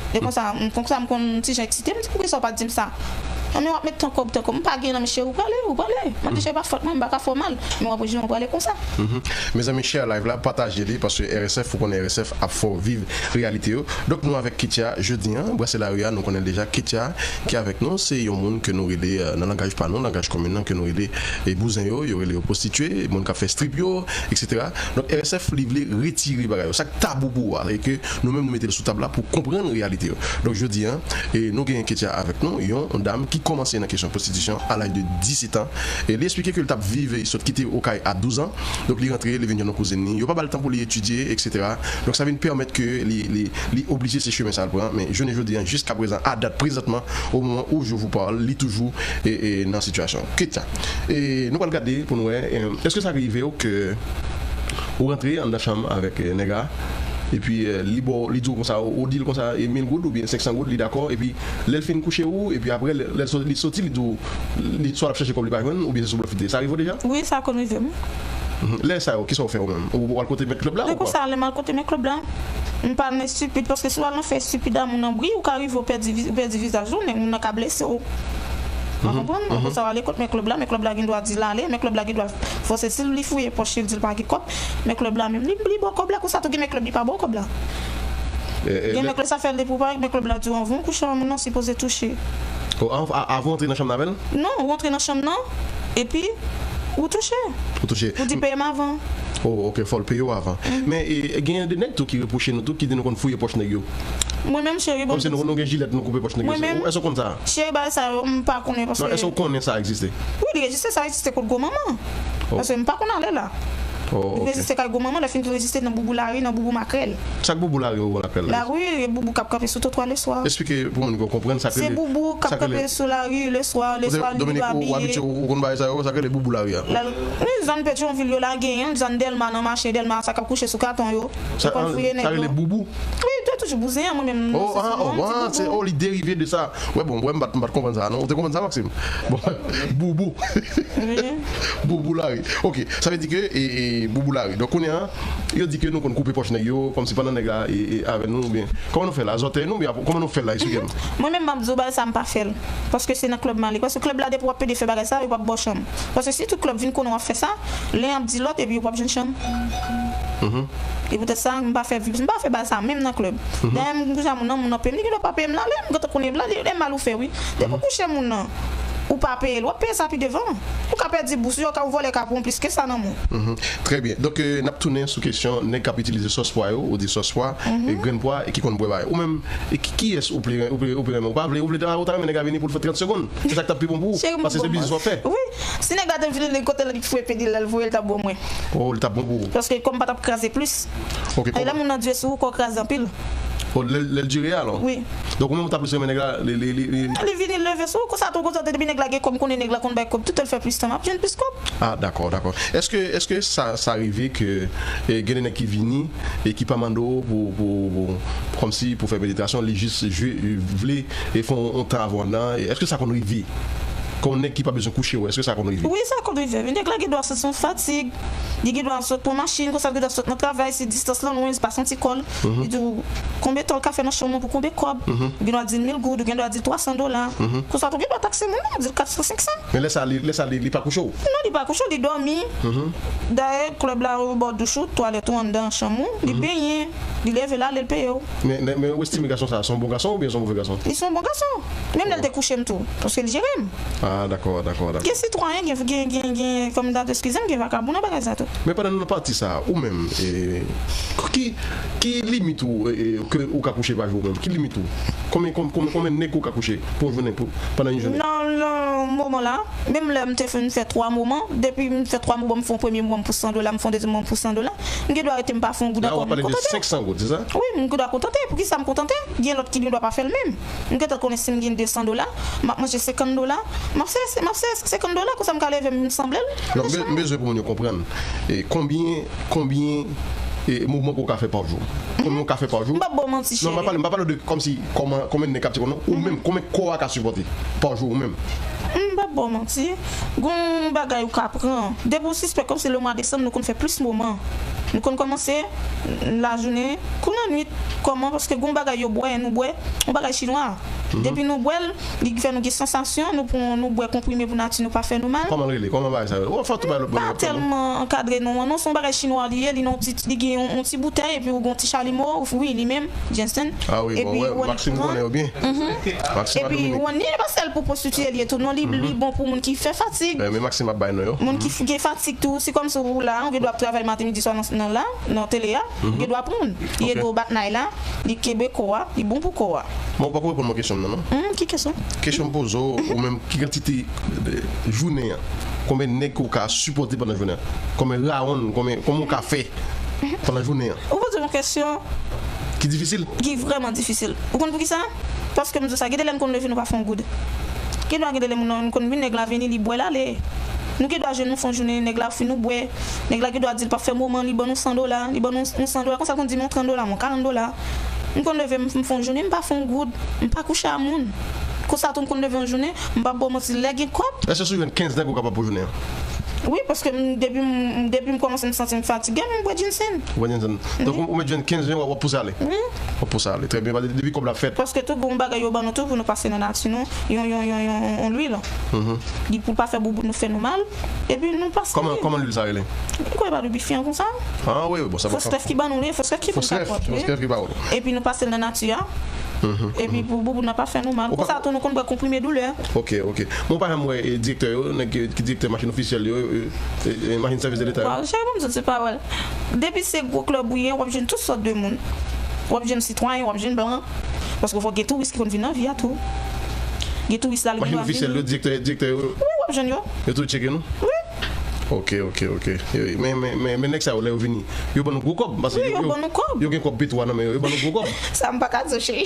E konsa, m konsa, m konn ti jan eksite, m di poukisa w pa di m sa? Anben w ap met tan kò w, tan kò w, m pa gen nan men cheri, ou prale, ou prale. M ap di cheri pa fòt mwen, m pa ka fè w mal, men w ap wè jan w prale konsa. Mezanmi, share live la, pataje li, paske R S F, ou konnen R S F ap fè w viv reyalite yo. Donk nou avèk Ketia jodi a, Brase Lari a, nou konnen l deja. Ketia ki avèk nou, se yon moun ke nou rele, euh, nan langaj pa nou, langaj komin nan, ke nou rele, e, bouzen yo, yo rele yo pwostitye, moun k ap fè strip yo, etsetera. Donk R S F li vle retire bagay yo. Sa k tabou pou ou a, e ke nou menm nou mete l sou tab la pou konprann reyalite yo. Donk jodi a, e, nou genyen Ketia avèk nou, yon dam ki kòmanse nan kesyon pwostitisyon a laj de disèt an. E li eksplike ke l t ap viv, e sot kite Okay a douz an. Donk li rantre, li vin jwenn yon kouzin li. Yo pa ba l tan pou li etidye, etsetera. Donk sa vin pèmèt ke li, li, li oblije se chemen sa l pran. Men jounen jodi a, jiskaprezan, a dat prezantman, au moment où je vous parle, li toujou, e, e, nan sitiyasyon. Ketia. E nou pral gade pou nou wè, e, èske sa rive w ke Ou rantre anndan chanm avèk eh, nèg la, epi eh, li ba w, li di w konsa, ou di l konsa, eh, mil goud oubyen senksan goud, li dakò, epi lè l fin kouche ou, epi apre lè lè l soti, li soti, li di w, li, swa l ap chèche kòb li pa jwenn, oubyen se sou blòf li te ye. Sa rive w deja? Wi, sa konn rive m. Mhm. Lè sa yo, kisa w fè ou menm? Ou, ou al kote mèt klèb la ou kwa? Lè konsa, lè m al kote mèt klèb la, m pa nan estipid, paske si w al nan fè estipid a moun nan bri, ou ka rive ou pèdi vi- ou pèdi vizaj ou, men moun nan ka blese w. Ou konprann? Apre sa, w ale kot mèt klèb la, mèt klèb la gen dwa di l ale, mèt klèb la gen dwa fòse, si li fouye pòch li, li di l pa gen kòb, mèt klèb la menm, li, li ba w kòb la, konsa tou gen mèt klèb li pa ba w kòb la. Gen mèt klèb sa fè l depi w parèt, mèt klèb la di w anvan w kouche a moun nan, sipoze touche. Avan w antre nan chanm nan avè l? Non, ou antre nan chanm nan, epi ou touche. Ou touche. Ou di peye m avan. Oh, ok, fò l peye w avan. Men e, e genyen de nèg tou ki repwoche nou tou, ki di nou konn fouye pòch nèg yo. Mwen menm, cheri, bon. Kòmsi nou, nou gen jilèt, nou koupe pòch nèg yo. Mwen menm, cheri, bagay sa yo, m pa konnen paske. Non, èske w konnen sa egziste? Wi, li egziste, sa egziste kot gwo manman. Paske m pa konn ale la. Oh, ok. Li egziste kay gwo manman, lè fin tou egziste nan boubou lari, nan boubou makrèl. Sa k boubou lari ou makrèl la? Lari, e boubou k ap kanpe sou twotwa leswa. Eksplike pou moun yo konprann sa k rele. Se boubou k ap kanpe sou lari leswa, leswa li dwe abiye. Ou abitye, ou konn bagay sa yo, sa k rele boubou lari a? Wi, zòn Petyonvil yo la genyen, zòn Dèlma nan mache Dèlma, sa k ap kouche sou katon yo. Sa k rele boubou? Wi, te toujou bouzen an, mwen menm. Oh, ah, oh, ah, se, oh, li derive de sa. Wè, bon, wè, m pa t, m pa t konprann sa, non. Ou te konprann sa, Maxime? Bon, boubou. Boubou lari. Ok, sa vle di ke, e, e, boubou lari. Donk, kounye a, yo di ke nou konn koupe pòch nèg yo, kòmsi pandan nèg la, e, e, avè nou, oubyen, kòman nou fè la? Zòtèy nou, oubyen, kòman nou fè la? Eksplike m. Mwen menm, m ap di w, bagay sa, m pa fè l. Paske se nan klèb m ale. Paske klèb la, depi w ap pede fè bagay sa, yo p ap ba w chanm. Paske si tout klèb vin konnen w ap fè sa, len ap di lòt, epi yo p ap jwenn chanm. E poutèt sa, m pa fè vi, m pa fè bagay sa menm nan klèb. Dayè, m kouche a moun nan, moun nan peye m, li gen dwa pa peye m la, lè m gentan konnen la, li, li mal ou fè, wi. Depi w kouche moun nan, ou pa peye l, w ap peye sa pi devan. Ou ka pèdi bous, yo ka, ou vòlè ka pran plis ke sa nan men w. Trè byen. Donk, eh, n ap tounen sou kesyon nèg k ap itilize sòs pwa yo, ou di sòs pwa, e grenn pwa, e ki konn bwè bagay. Ou menm, e ki, kiyès ou vle, ou vle, ou vle renmen? Ou pa vle, ou vle, ou ta renmen nèg la vini pou l fè trant segonn. Se sa k t ap pi bon pou ou. Paske se biznis w ap fè. Wi. Si nèg la te vini kote l, li fwe pedi l, l voye l, t ap bon mwen. Oh, li t ap bon pou ou. Paske kò m pa t ap kraze plis. Ok. E lè moun nan dire sou ou, kò w kraze anpil. Oh, lè, lè l dire alò? Wi. Donk, ou menm ou ta plis renmen nèg la, li, li, li, li. Li vini, l leve sou ou, konsa tou, konsa tou, depi nèg la gen kòb, m konnen nèg la konn bay kòb, tout lè l fè plis tan, m ap jwenn plis kòb. Ah, dakò, dakò. Èske, èske sa, sa rive ke, eh, gen de nèg ki vini e ki pa mande w pou, pou, pou, kòmsi pou fè penetrasyon, li jis jwe, vle e fè yon, yon travay nan, e èske sa konn rive? Kon nèg ki pa bezwen kouche w, èske sa konn rive? Wi, sa konn rive. Nèg la gen dwa santi yon fatig, li gen dwa sot pran machin, konsa l gen dwa sot nan travay, si distans lan lwen, li pa santi kò l. Li di w, konbyen tan l ka fè nan chanm nan pou konbyen kòb? Ou gen dwa di l mil goud, ou gen dwa di l twa san dola. Konsa tou gen dwa takse moun nan, di l kat san, senk san. Men lè sa, li, lè sa, li, li pa kouche w? Non, li pa kouche w, li dòmi. Dayè, klèb la, bò douch ou, twalèt ou anndan chanm ou, li benyen, li leve l ale, l peye w. Men, men, men ou estime gason sa, se yon bon gason oubyen se yon move gason? Li se yon bon gason. Menm lè l te kouche m tou, paske l jere m. Ah, dakò, dakò, dakò. Gen sitwayen, gen, gen, gen, gen, fò m ta eskize m, gen vakabon nan bagay sa tou. Men pandan nou nan pati sa, ou menm, eh, ki, ki limit ou, eh, eh, ke ou ka kouche pa jou ou menm? Ki limit ou? Konbyen, konbyen, konbyen, konbyen nèg ou ka kouche pou yon jounen, pou, pandan yon jounen? Nan, nan moman la, menm lè m te fin fè twa moman, depi m fè twa moman, m fè yon premye moman pou san dola, m fè yon dezyèm moman pou san dola, m gen dwa rete m pa fè yon goud ankò, m kontante. La, w ap pale de senk san goud, se sa? Wi, m gen dwa kontante. Poukisa m kontante? Gen lòt ki gen dwa pa fè l menm. M gentan konnen si m gen de san dola, m ap manje senkant dola, m ap sere, m ap sere senkant dola, konsa m ka leve m sanble l. Non, m be-, m bezwen pou moun yo konprann. E konbyen, konbyen, e mouvman ke w ka fè pa jou? Konbyen w ka fè pa jou? M p ap ba w manti, cheri. Non, m pa pale, m pa pale de kòmsi, kòman, konbyen nèg k ap tire w, non. Ou menm, konbyen kò a ka sipòte pa jou, ou menm? M p ap ba w manti. Gon bagay ou ka pran. Depi w sispèk, kòmsi le mwa desanm, nou konn fè plis moman. Nou konn kòmanse lajounen kou lannwit. Kòman? Paske gon bagay yo bwè, nou bwè, yon bagay chinwa. Depi nou bwè l, li fè nou gen sansasyon, nou pran, nou bwè konprime pou nati nou pa fè nou mal. Kòman l rele? Kòman bagay sa yo? Ou fè tout bagay lòt bò yo. Pa tèlman ankadre non an, non, se yon bagay chinwa li ye, li nan yon ti, li gen yon, yon ti boutèy, epi ou gen yon ti chalimo, wi, li menm, Jensen. Ah wi, bon, wè, Maxime konnen yo byen. Maxime ap domine. Epi, wan ni pa sèl pou pwostitiye li ye tou, non, li, li bon pou moun ki fè fatig. Eh, men Maxime ap bay non yo. Moun ki f-, gen fatig tou, se kòmsi ou la, ou gen dwa ap travay maten, midi, swa nan, nan la, nan tele a, ou gen dwa pran. Li ede w bat nay la, li kenbe kò a, li bon pou kò a. Bon, ou poko reponn mwen kesyon m nan, non? Hmm, ki kesyon? Kesyon m poze w, ou menm, ki kantite, eh, jounen an, konbyen nèg ke w ka sipòte pandan jounen an? Konbyen rawonn, konbyen, kòman w ka fè pandan jounen an? Ou poze m yon kesyon ki difisil? Ki vrèman difisil. Ou konn poukisa? Paske m di w sa, gen de lè n konn leve, nou pa fè yon goud. Gen dwa gen de lè moun nan, n konn vin, nèg la vini, li bwè l ale. Nou gen dwa jwenn nou fè yon jounen, nèg la ofri nou bwè. Nèg la gen dwa di l p ap fè moman, li ban nou san dola, li ban nou, nou san dola. Konsa l konn di m yon trant dola, m yon karant dola. M konn leve, m, m fè yon jounen, m pa fè yon goud, m pa kouche a moun. Konsa tou, m konn leve yon jounen, m p ap ba w manti, lè gen kòb. Èske si w jwenn kenz nèg, ou kapab pou jounen an? Wi, paske m, depi m, depi m kòmanse m santi m fatige, m bwè Jensen. Ou bwè Jensen. Donk, ou, ou mèt jwenn kenz jen, w ap, w ap pouse ale. Wi. W ap pouse ale. Trè byen, depi kòb la fèt. Paske tout bon bagay yo ban nou tou pou nou pase nan nati nou, yon, yon, yon, yon, yon lwil. Mhm. Li pou l pa fè boubout nou fè nou mal. Epi nou pase. Kòman, kòman lwil sa rele? Ou kwè pa de bifi an konsa? Ah, wi, wi, bon, sa bon. Fòs rèf ki ban nou li, fòs rèf ki pou kapòt li. Fòs rèf ki ba w. Epi nou pase l nan nati a. Mhm, epi pou boubout nan pa fè nou mal. Konsa tou nou konn bwè konprime doulè. Ok, ok. Mwen pa janm wè, e, direktè yo, nèg ki, ki direktè machin ofisyèl yo, e, e, e, machin sèvis de leta yo. Waw, cheri, ban m di w ti pawòl. Depi se gwo klèb ou ye, w ap jwenn tout sòt de moun. W ap jwenn sitwayen, w ap jwenn blan. Paske fò gen touris ki konn vin nan vi a tou. Gen touris la, li gen dwa vini. Machin ofisyèl yo, direktè, direktè yo. Wi, w ap jwenn yo. Yo tou tcheke nou? Wi. Ok, ok, ok. Yo, men, men, men, men nèg sa yo, lè yo vini, yo ban nou gwo kòb. Paske wi, yo, yo ban nou kòb. Yo gen kòb petwo a nan men yo, yo ban nou gwo kòb. Sa m pa ka di w, cheri.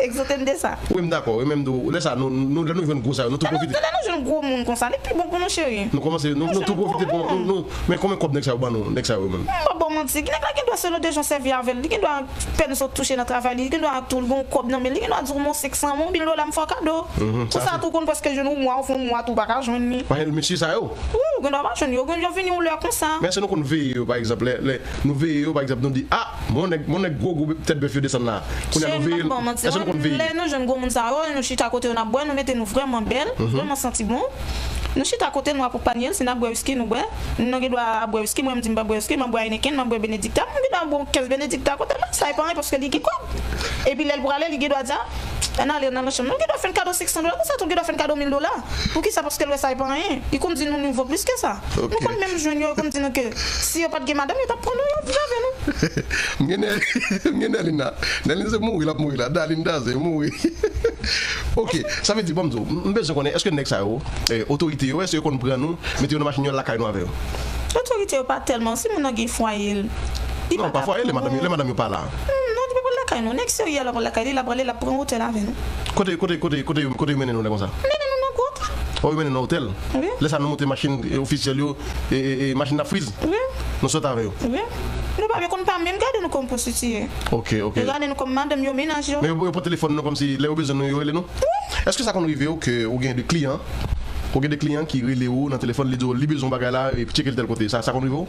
Egzote m de sa. Wi, m dakò. Wi, men m di w, lè sa, nou, nou, lè nou jwenn gwo sa yo, nou tou pwofite. Lè nou, lè nou jwenn gwo moun konsa, li pi bon pou nou, cheri. Nou kòmanse, nou, nou tou pwofite pou, nou, nou, men konbyen kòb nèg sa yo ban nou, nèg sa yo menm? M pa ba w manti, nèg la gen dwa se lòt de jan sèvi avè l, li gen dwa pèn sot touche nan travay li, li gen dwa tou l gen yon kòb nan men l, li gen dwa di w, "Mon senk san, mon mil dola m fè w kado." Mhm, sa se. Konsa tou konn prèske jwenn yon mwa, ou fè yon mwa tou w pa ka jwenn li. Paske mesye sa yo. Wi, ou gen dwa pa jwenn yo, ou gen dwa vini yon lè konsa. Men èske nou konn veye yo, pa egzanp, lè, lè nou veye yo, pa egzanp, nou di, "Ah, mon nèg, mon nèg gwo, gwo tèt bèf yo desann la." Kounye a nou veye l. Èske nou konn veye l? Lè nou jwenn gwo moun sa yo, nou chita kote yo, n ap bwè, nou mete nou vrèman bèl, vrèman santi bon. Nou chita kote nou ap akonpanye l, si n ap bwè wiski, nou bwè. Nou gen dwa ap bwè wiski, mwen m di m p ap bwè wiski, m ap bwè Heineken, m ap bwè Benedicta, m gen dwa bwè yon kenz Benedicta kote l la, sa e pa anyen paske li gen kòb. Epi lè l prale, li gen dwa di, "Ah, ann ale, ann al nan chanm." Nou gen dwa fè n kado senk san dola, konsa tou l gen dwa fè n kado mil dola. Poukisa? Paske l wè sa e pa anyen. Li konn di nou, nou vo plis ke sa. Ok. Nou konn menm jwenn yo, yo konn di nou ke si yo pa t gen madanm, yo t ap pran nou, yo viv avè nou. M gen Nè-, m gen Nèlina. Nèlina se mouri l ap mouri la. Dalin Daze, mouri. Ok, sa vle di, ban m di w, m, m bezwen konnen, èske nèg sa yo, eh, otorite yo, èske yo konn pran nou, mete yo nan machin yo, al lakay nou avè yo? Otorite yo pa tèlman, si moun nan gen fwaye l, li pa ka pran. Non, pa fwaye l, lè madanm yo, lè madanm yo pa la. Hmm, non, li pa pral lakay nou. Nèg serye a l ap pral lakay li, l ap prale, l ap pran otèl avè nou. Kote, kote, kote, kote, kote yo mennen nou lè konsa? Mennen nou nan gwo otèl. Oh, yo mennen nou nan otèl? Wi. Lè sa nou monte machin, eh, ofisyèl yo, e, e, e, machin nan friz. Wi. Nou sot avè yo. Wi. Nou pa, yo konn pa menm gade nou kòm pwostitiye. Ok, ok. Yo gade nou kòm madanm yo, mennaj yo. Men yo, yo pran telefòn nou kòmsi lè yo bezwen nou, yo rele nou? Wi. Èske sa konn rive w ke ou gen de kliyan, ou gen de kliyan ki rele w nan telefòn, li di w li bezwen yon bagay la, e tcheke l tèl kote? Sa, sa konn rive w?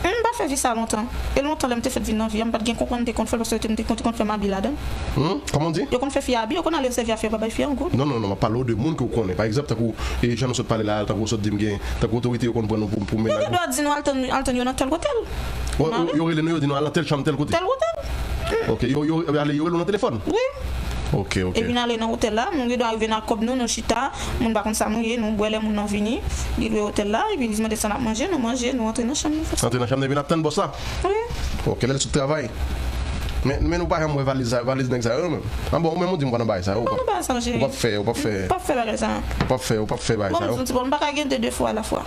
M pa fè vi sa lontan. E lontan lè m te fèk vin nan vi a, m pa t gen konprann, m te konn fè l paske yo te, m te konn, te konn fè m abi ladan l. Hmm? Kòman w di? Yo konn fè fi a abi, yo konn ale sèvi a fi a, yo pa bay fi a yon goud. Non, non, non, m ap pale w de moun ke w konnen. Pa egzanp, tankou, e jan nou sot pale la, tankou w sot di m gen, tankou otorite yo konn pran nou pou, pou mennaj nou. Yo gen dwa di nou al tann, al tann yo nan tèl otèl. Yo rele nou, yo di nou al nan tèl chanm, tèl kote. Tèl otèl. Ok, yo, yo, yo ale, yo rele w nan telefòn? Wi. Ok, ok. Epi n ale nan otèl la, nou gen dwa rive nan kòb nou, nou chita, moun pa konn sa nou ye, nou bwè lè moun nan vini, li lwe otèl la, epi li mande sa n ap manje, nou manje, nou antre nan chanm nou. Antre nan chanm nou, epi n ap tann bòs la? Wi. Ok, lè l sot travay. Men, men nou pa janm wè valiz sa, valiz nèg sa yo menm. An bon, ou menm ou di m pa nan bagay sa yo, ou p ap fè, ou p ap fè. M p ap fè bagay sa. Ou p ap fè, ou p ap fè bagay sa yo. Bon, m di w, m pa ka gen de, de fwa alafwa.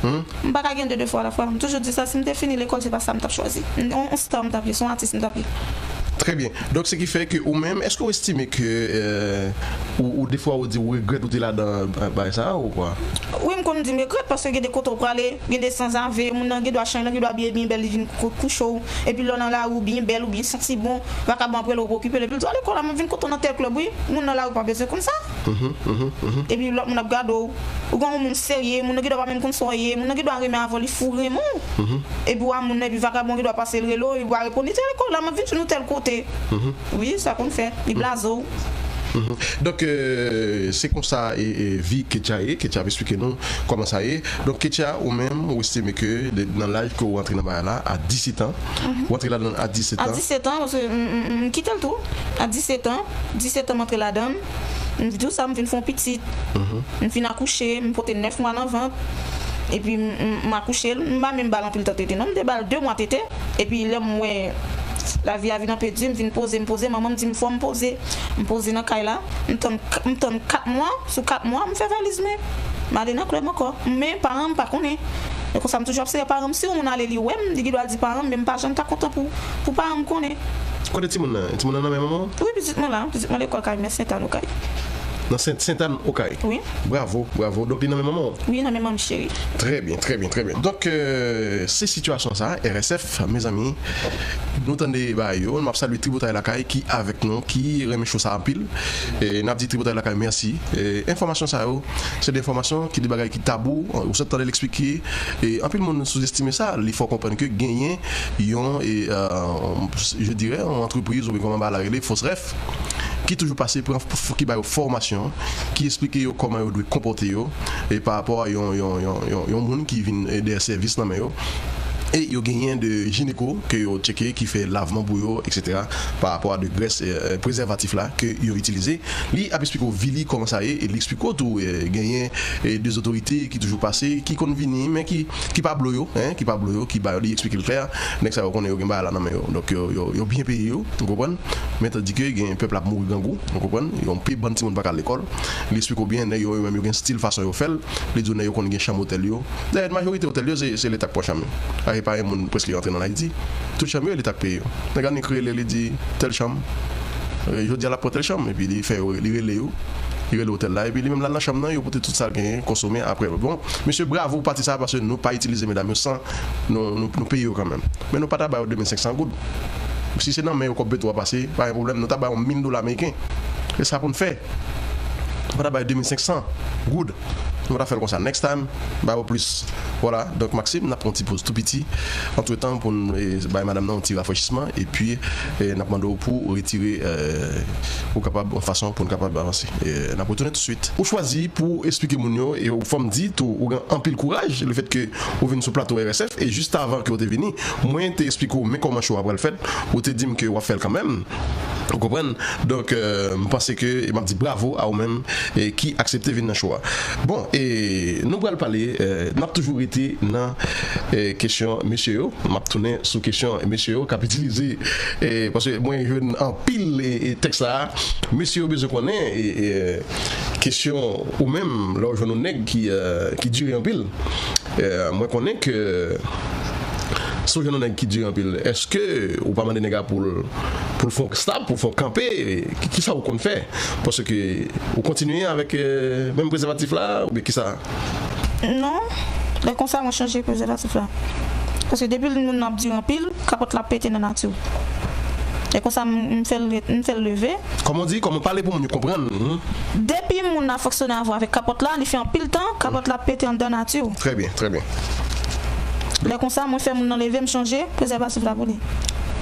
Hmm? M pa ka gen de, de fwa alafwa. M toujou di sa, si m te fini lekòl, se pa sa m t ap chwazi. M, on, on star m t ap ye, se yon atis m t ap ye. Trè byen. Donk, se ki fè ke ou menm, èske w estime ke, euh, ou, ou defwa ou di ou regrèt ou te ladan, euh, bagay sa a, ou kwa? Wi, m konn di m regrèt, paske gen de kote w prale, gen de sanzave, moun nan gen dwa chay lan, gen dwa abiye byen bèl, li vin kou-, kouche w. Epi lè w nan lari, ou byen bèl, ou byen santi bon, vakabon ap rele w pou okipe l, epi l di w, "Ale, kòl la, m ap vin kote w nan tèl klèb, wi." Moun nan lari pa bezwen konn sa. Mhm, mhm, mhm. Epi lòt moun ap gade w. Ou gen yon moun serye, moun nan gen dwa pa menm konn sa w ye, moun nan gen dwa renmen avè w, li fou renmen w. Mhm. Epi w a moun nan, epi vakabon gen dwa pase l rele w, epi w a reponn li, "Tèl lekòl la, m ap vin jwenn ou tèl kote." Mhm. Wi, sa konn fèt, li blaze w. Mhm. Donk, euh, se konsa, e, e, vi Ketcha ye, Ketcha ap esplike nou kòman sa ye. Donk, Ketcha, ou menm, ou estime ke de, nan laj ke ou rantre nan bagay la, a disèt an, ou rantre ladan a disèt an. A disèt an, paske m, m, m, m kite l tou. A disèt an, disèt an m antre ladan l. M di w sa, m vin fè yon pitit. Mhm. M fin akouche, m pote nèf mwa nan vant. Epi m, m, m akouche l, m pa menm ba l anpil tan tete non, m te ba l de mwa tete. Epi lè m wè lavi a vin anpe di, m vin poze, m poze, manman m di m fò m poze. M poze nan kay la, m tann, m tann kat mwa, sou kat mwa, m fè valiz mwen. M ale nan klèb ankò. Men paran m pa konnen. E konsa m toujou ap sere paran m. Si yon moun ale li wè m, li gen dwa di paran m, men m pa janm ta kontan pou, pou paran m konnen. Kote timoun nan? Timoun nan nan men manman w? Wi, pitit mwen la. Pitit mwen lekòl kay mè Sentàn Okay. Nan Sent, Sentàn Okay. Wi. Bravo, bravo. Donk, li nan men manman w? Wi, nan men manman m cheri. Trè byen, trè byen, trè byen. Donk, euh, se sitiyasyon sa, R S F, mezanmi, nou tande bagay yo, m ap salye Tripotay Lakay ki avèk nou, ki renmen show sa anpil. E n ap di Tripotay Lakay mèsi. E enfòmasyon sa yo, se de enfòmasyon ki de bagay ki tabou, ou sot tande l eksplike. E anpil moun souzestime sa, li fè w konprann ke genyen yon, e, euh, je dirais, yon antrepriz oubyen kòman bagay la rele, Fosref, ki toujou pase pran, ki ba yo fòmasyon, ki eksplike yo kòman yo dwe konpòte yo, e pa rapò a yon, yon, yon, yon, yon moun ki vin, e, dèyè sèvis nan men yo. E yo genyen de jineko ke yo tcheke, ki fè lavman pou yo, etsetera, pa rapò a de grès, e, e, prezèvatif la ke yo itilize. Li ap eksplike w vi li kòman sa ye, e li eksplike w tou, e, genyen, e, de otorite ki toujou pase, ki konn vini, men ki, ki pa blo yo, en, ki pa blo yo, ki ba yo, li eksplike l klè. Nèg sa yo konnen yo gen bagay la nan men yo. Donk, yo, yo, yo byen peye yo, ou konprann? Men tandike gen pèp la ap mouri grangou, ou konprann? Yon pil bann timoun pa ka al lekòl. Li eksplike w byen, nèg yo, yo menm, yo gen stil fason yo fè l. Li di w nèg yo konn gen chanm otèl yo. Dayè, majorite otèl yo, se, se Leta k pran chanm yo. A, e pa yon moun prèske antre nan Ayiti. Tout chanm yo, Leta k peye yo. Nèg la nik rele, li di, tèl chanm. E, jodi a, l ap pran tèl chanm. Epi li fè yo, li rele yo. Li rele otèl la. Epi li menm, l al nan chanm nan, yo pote tout sa l genyen, konsome, apre. Bon, mesye, bravo pou pati sa, paske nou pa itilize medam yo san nou, nou, nou peye yo kanmenm. Men nou pa ta ba yo de mil senk san goud. Si se nan men yo kòb beto a pase, pa gen pwoblèm, nou ta ba yo mil dola ameriken. E sa pou n fè. Nou pa ta ba yo de mil senk san goud. Nou pa ta fè l konsa. Next time, ba yo plis. Vwala. Donk, Maxime, n ap pran yon ti poz tou piti. Antretan, pou n, e, bay madanm nan yon ti rafrechisman. Epi, e, n ap mande w pou w retire, e, ou kapab, yon fason pou n kapab avanse. E, n ap retounen tousuit. Ou chwazi pou w eksplike moun yo, e ou fè m di tou, ou gen anpil kouraj, lefètke ou vin sou plato R S F, e jis avan ke w te vini, mwen te eksplike w men kòman show a pral fèt, ou te di m ke w ap fè l kanmenm. Ou konprann? Donk, euh, m panse ke, e m ap di bravo a ou menm, e ki aksepte vin nan show a. Bon, e nou pral pale, euh, n ap toujou rete nan, euh, kesyon mesye yo. M ap tounen sou kesyon mesye yo k ap itilize, e, paske mwen jwenn anpil, e, e tèks la, mesye yo bezwen konnen, e, e, kesyon ou menm, lè w jwenn yon nèg ki, euh, ki dire anpil, euh, mwen konnen ke si w jwenn yon nèg ki dire anpil, èske ou pa mande nèg la pou l, pou l fè yon stop, pou l fè yon kanpe? Ki, kisa ou konn fè? Paske ou kontinye avèk, euh, menm prezèvatif la, oubyen kisa? Non, lè konsa mwen chanje prezèvatif la. Paske depi moun nan ap dire anpil, kapòt la ap pete nan nati w. Lè konsa m, m fè l, m fè l leve. Kòman w di? Kòman, pale pou moun yo konprann? Mhm. Depi moun nan fonksyone avè w avèk kapòt la, li fè anpil tan, kapòt la ap pete anndan nati w. Trè byen, trè byen. Lè konsa, mwen fè moun nan leve, m chanje prezèvatif la pou li.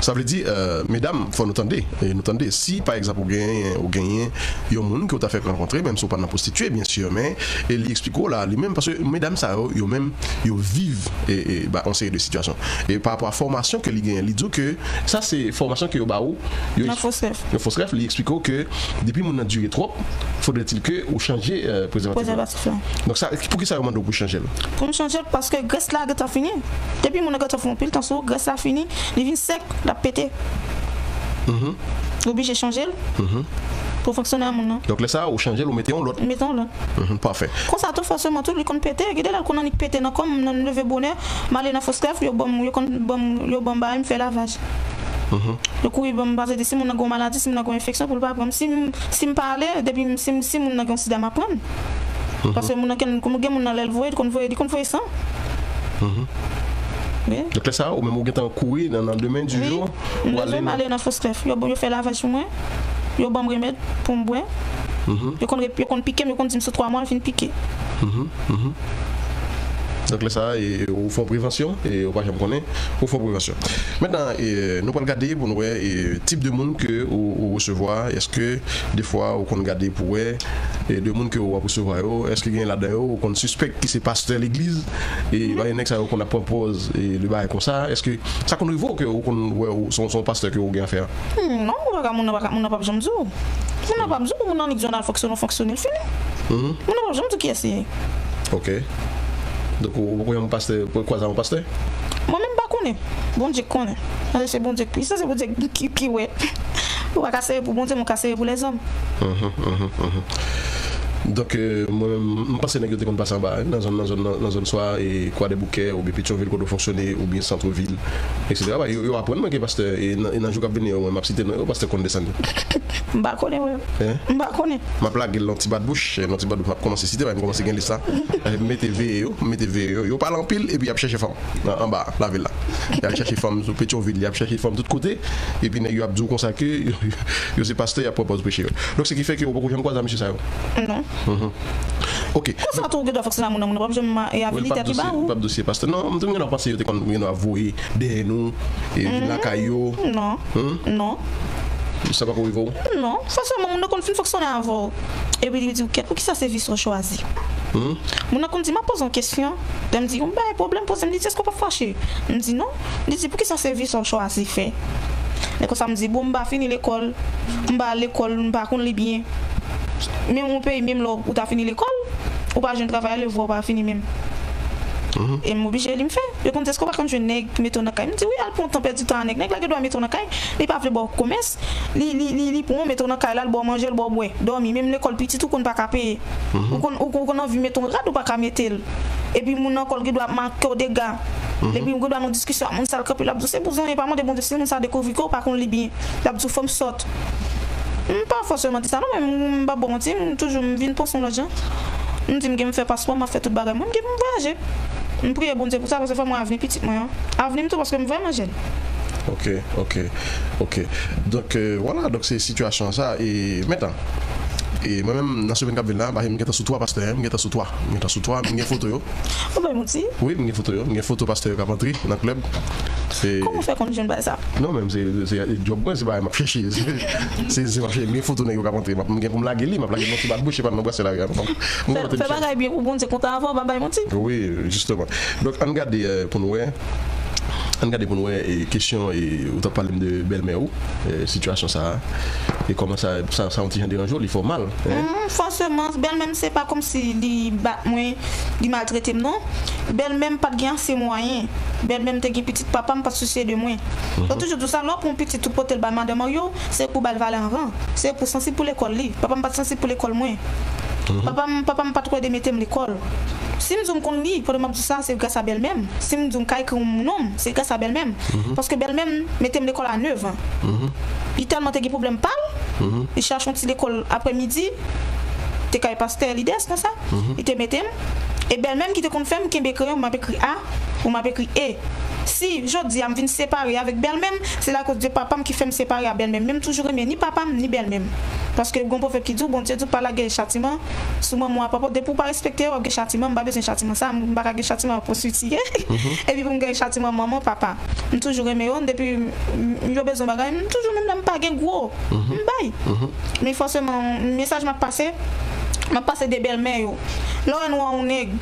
Sa vle di, euh, medam, fò nou tande, e nou tande. Si, pa egzanp, ou genyen, ou genyen yon moun ke w ta fèk rankontre, menm si w pa nan pwostitiye, byen si, men, e li eksplike w la, li menm, paske medam sa yo, yo menm, yo viv, e, e, ba, yon seri de sitiyasyon. E pa rapò a fòmasyon ke li genyen, li di w ke sa se fòmasyon ke yo ba ou, yo, Nan Fosref. Nan Fosref, li eksplike w ke depi moun nan dire twòp, fodretil ke ou chanje, euh, prezèvatif la. Prezèvatif la. Donk sa, poukisa yo mande w pou chanje l? Pou m chanje l, paske grès la gentan fini. Depi moun nan gentan fè anpil tan sou ou, grès la fini, li vin sèk, l ap pete. Mhm. Ou oblije chanje l Mhm. pou fonksyone a moun nan. Donk lè sa, ou chanje l, ou mete yon lòt. Mete yon lòt. Mhm, pafè. Konsa tou, fòseman tou, li konn pete. Gen de lè l konn annik pete nan kò m, nan leve bonè, m ale nan Fosref, yo ban m, yo konn ban m, yo ban m bagay, m fè lavaj. Mhm. Yo kouri ban m, paske si moun nan gen yon maladi, si moun nan gen yon enfeksyon, pou l pa pran m. Si m, si m pa ale, depi m, si, si moun nan gen yon sida, m ap pran l. Paske moun nan, gen, gen moun nan lè l voye, li konn voye, li konn voye san. Mhm. Wi. Donk lè sa, ou menm ou gentan kouri nan, nan demen di Wi. jou, M ou leve, ale m nan ale nan Fosref. Yo, yo fè lavaj pou mwen. Yo ban m remèd pou m bwè. Mhm. Yo konn, yo konn pike m, yo konn di m sou twa mwa, m fin pike. Mhm, mhm. Donk lè sa, e, ou fè yon prevansyon, e ou pa janm konnen, ou fè yon prevansyon. Mentnan, e, nou pral gade pou nou wè, e, tip de moun ke ou, ou resevwa. Èske defwa ou konn gade pou wè, e, de moun ke ou ap resevwa yo, èske gen ladan yo ou konn sispèk ki se pastè legliz, e, bagay nèg sa yo konn ap pran pòz, e, de bagay konsa? Èske sa konn rive w ke ou konn wè ou, se yon, se yon pastè ke ou gen afè a? Hmm, non, ou pa ka, moun nan pa ka, moun nan p ap janm di w. Moun nan p ap di w pou moun nan nik di w al fonksyone, fonksyone, l fini. Mhm. Moun nan p ap janm di w kiyès li ye. Ok. Donk ou, ou poko janm pastè, ou kwaze ak yon pastè? Mwen menm m pa konnen. Bondye k konnen. Paske se Bondye k pwisan, se Bondye ki, ki wè. Ou pa ka sere pou Bondye, men w ka sere pou lèzòm. Mhm, mhm, mhm. Donk, euh, mwen menm, m panse nèg yo te konn pase anba, nan zòn, nan zòn, nan, nan zòn swa, e Kwadèboukè, oubyen Petyonvil, kote w fonksyone, oubyen Santvil, etsetera. Yo, yo aprann mwen ke pastè, e nan, e nan jou k ap vini yo, mwen, m ap site non yo, pastè konn desann yo. M pa konnen, mwen. Hein? M pa konnen. M ap lage l nan ti bat bouch, e nan ti bat bouch, m ap kòmanse site, m kòmanse gen lis la. E m mete veye yo, m mete veye yo. Yo pale anpil, epi y ap chèche fanm nan, anba lavil la. Y al chèche fanm sou Petyonvil, y ap chèche fanm tout kote. Epi nèg yo ap di w konsa ke yo, yo se pastè, y ap pran pòz preche yo. Donk, se ki fè ke ou poko janm kwaze a mesye sa yo? Non. Mhm. Ok. Konsa tou, ou gen dwa fonksyone ak moun nan, moun nan p ap janm e avili tèt li ba ou. P ap dosye pastè. Non, m te gen dwa panse yo te konn gen dwa voye dèyè nou, e vin lakay yo. Non. Hmm? Non. Sa pako rive w? Non. Fòseman, moun nan konn fin fonksyone avè w. Epi li di w, kèt, poukisa se vi sa w chwazi? Hmm? Moun nan konn di, m ap poze yon kesyon. Lè m di, yon bagay pwoblèm, poze m, li di, èske w p ap fache? M di, non. Li di, poukisa se vi sa w chwazi fè? Lè konsa, m di, bon, m pa fini lekòl. M pa al lekòl, m pa konn li byen. Menm yon peyi, menm lè w ta fini lekòl, ou pa jwenn travay, alevwa ou pa fini menm. Mhm. E m oblije li m fè. Yo konn di, èske w pa konn jwenn nèg ki mete w nan kay? M di, wi, al pran tan, pèdi tan a nèg. Nèg la gen dwa mete w nan kay, li pa vle ba w komès, li, li, li, li pran w, mete w nan kay la, l ba w manje, l ba w bwè, dòmi. Menm lekòl pitit ou konn pa ka peye. Mhm. Ou konn, ou, ou konn anvi mete yon rad, ou pa ka mete l. Epi moun nan ankò, l gen dwa make w dega. Mhm. Epi ou gen dwa nan diskisyon ak moun sa, l kanpe, l ap di w, se pou zanmi, pa mande Bondye, si moun sa dekouvri ke w pa konn li byen. L ap di w, fò m sòt. M pa fòseman di sa non, men m, m pa ba w manti, m toujou m vin panse yon lòt jan. M di m gen m fè paspò, m ap fè tout bagay mwen, m gen pou m vwayaje. M priye Bondye pou sa, paske fò mwen avni pitit mwen an. Avni m tou, paske m vrèman jèn. Ok, ok, ok. Donk, euh, vwala, donk se sitiyasyon sa, e mentan. E mwen menm, nan semèn k ap vin la, m gentan sou twa pastè, m gentan sou twa. M gentan sou twa, m gen foto yo. Ou bay manti? Wi, m gen foto yo. M gen foto pastè yo k ap antre nan klèb. Kòman w fè konn jwenn bagay sa? Non, men se, se djòb mwen, se bagay m ap chèche. Se, se, se m ap chèche. M gen foto nèg yo k ap antre. M ap, m gen pou m lage li, m ap lage l nan ti bat bouch, epi m nan brase lari a. Fè, fè bagay byen pou Bondye kontan avè w, pa bay manti. Wi, jisteman. Donk, ann gade, euh, pou n wè. Ann gade pou n wè, e, kesyon, e, ou t ap pale m de bèlmè ou, e, sitiyasyon sa a, e kòman sa, sa, sa yon ti jan deranje w, li fè w mal, hein? Hmm, fòseman, bèlmè m se pa kòmsi li bat mwen, li maltrete m, non. Bèlmè m pa t gen ase mwayen. Bèlmè m te gen pitit, papa m pa t sousye de mwen. Yo toujou di w sa, lè w pran yon pitit ou pote l bay madanm ou yo, se pou w ba l valè anvan. Se pou sansib pou lekòl li. Papa m pa t sansib pou lekòl mwen. Papa m, papa m pa t kwè de mete m lekòl. Si m di w m konn li, pandan m ap di w sa, se gras a bèlmè m. Si m di w m ka ekri yon non m, se gras a bèlmè m. Paske bèlmè m mete m lekòl a nèf an. Li tèlman te gen pwoblèm pa l, li chache yon ti lekòl aprèmidi, te kay pastè Lidès konsa, li te mete m. E bèlmè m ki te konn fè m kenbe kreyon, m ap ekri A, pou m ap ekri E. Si jodi a m vin separe avèk bèlmè m, se lakoz de papa m ki fè m separe a bèlmè m. Men m toujou renmen ni papa m, ni bèlmè m. Paske gon pwovèb ki di w, Bondye di w pa lage chatiman sou manman w a papa w. Depi w pa respekte yo, w ap gen chatiman. M pa bezwen chatiman sa, m pa ka gen chatiman pou sitiye. Epi pou m gen chatiman manman, papa. M toujou renmen yo, depi m, m, yo bezwen bagay, m toujou menm lè m pa gen gwo, m bay. Men fòseman, mesaj m ap pase, m ap pase de bèlmè yo. Lè w wè nou wè yon nèg,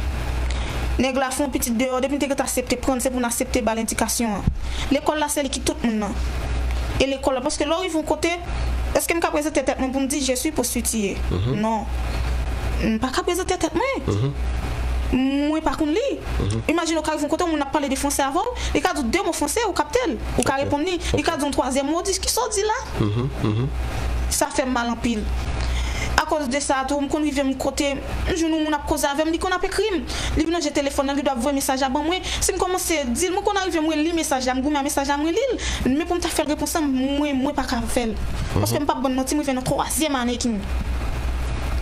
nèg la fè yon pitit deyò, depi m te gentan aksepte pran l, se pou n aksepte ba l endikasyon an. Lekòl la, se li ki tout moun nan. E lekòl la, paske lè w rive yon kote, èske m ka prezante tèt mwen pou m di, je suis prostituée? Non. M pa ka prezante tèt mwen. Mwen pa konn li. Imajine w ka rive yon kote, yon moun ap pale de franse avè w, li ka di w de mo franse, ou kapte l, ou ka reponn li. Li ka di w yon twazyèm mo, ou di, kisa w di la? Sa fè m mal anpil. Akoz de sa tou, m konn rive m kote, m jwenn yon moun ap koze avè m, li konn ap ekri m. Li vin ranje telefòn nan, li dwe ap voye mesaj la ban mwen. Si m kòmanse di l, mwen konn arive mwen li mesaj la, m goumen a mesaj la, mwen li l. Men pou m ta fè l repons lan, mwen, mwen pa ka fè l. Paske m p ap ban n manti, m rive nan twazyèm ane ki m.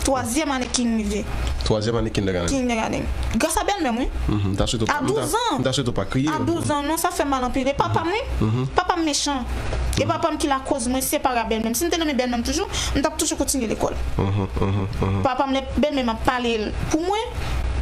Twazyèm ane ki m rive. Twazyèm ane kindergarten. Kindergarten. Gras a bèlmè m, wi. Mhm, m ta swete w pa, m ta, m ta swete w pa kriye. A douz an, non, sa fè mal anpil. E papa m, wi. Mhm. Papa m mechan. E papa m ki lakoz mwen separe a bèlmè m. Si m te renmen bèlmè m toujou, m t ap toujou kontinye lekòl. Mhm, mhm, mhm. Papa m, lè bèlmè m ap pale l pou mwen,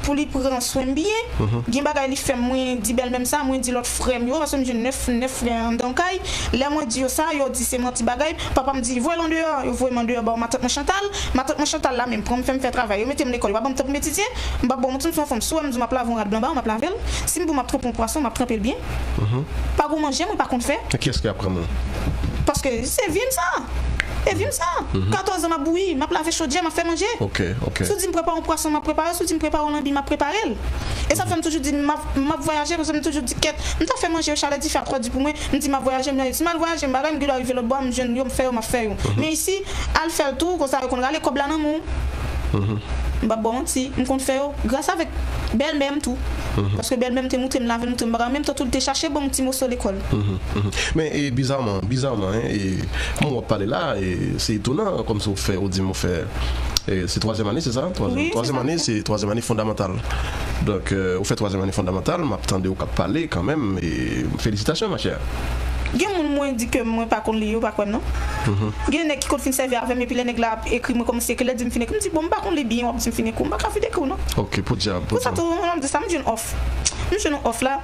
pou li pran swen m byen, gen bagay li fè m, mwen di bèlmè m sa, mwen di lòt frè m yo, paske m jwenn nèf, nèf frè anndan yon kay. Lè mwen di yo sa, yo di se manti bagay. Papa m di, voye l andeyò, yo voye m andeyò, ba matant mwen Chantal. Matant mwen Chantal la menm pran m, fè m fè travay. Yo mete m lekòl, yo pa ban m tan pou m etidye. M p ap ba w manti, m se yon fanm, si w wè m di w m ap lave yon rad blan ba w, m ap lave l. Si m di w m ap tranpe yon pwason, m ap tranpe l byen. Mhm. Pa gon manje mwen pa konn fè. E kiyès ki aprann ou? Paske se vi m sa. E vi m sa. Mhm. Katòz an m ap bouyi, m ap lave chodyè, m ap fè manje. Ok, ok. Si w di m prepare yon pwason, m ap prepare l. Si w di m prepare yon lanbi, m ap prepare l. E sa fè m toujou di m ap, m ap vwayaje, paske m toujou di kèt, m ta fè manje yo chalè dife ap twò di pou mwen, m di m ap vwayaje, m si m al vwayaje, m bagay, m gen dwa rive lòtbò a, m jwenn yo, m fè yo, m ap fè yo. Mhm. Men isi, al fè l tou, konsa yo konn rale kòb la nan men w. Mhm. M p ap ba w manti, m konn fè yo gras avèk bèlmè m tou. Paske bèlmè m te moutre m lavi l, moutre m bagay. An menm tan tou, li te chache ban m ti moso lekòl. Men e, bizarman, bizarman, hein, e, kòman w ap pale la, e, se etonan, kòmsi w fè, ou di m ou fè, e, se twazyèm ane, se sa? Twazyèm, Wi, se twazyèm sa. Ane, se twazyèm ane fondamantal. Donk, e, ou fè twazyèm ane fondamantal, m ap tande w k ap pale kanmenm, e, felisitasyon, ma chère. Gen moun mwen di ke mwen pa konn li, yo pa kwè m non. Gen nèg ki konn fin sèvi avè m, epi lè nèg la ap ekri mwen kòmsi ekri, lè di m fin ekri, m di, bon, m pa konn li byen, w ap di m fin ekri, m pa ka fin ekri w non. Ok, podyab, Pou sa podyab. Tou, mwen di sa, m jwenn òf. M jwenn yon òf la.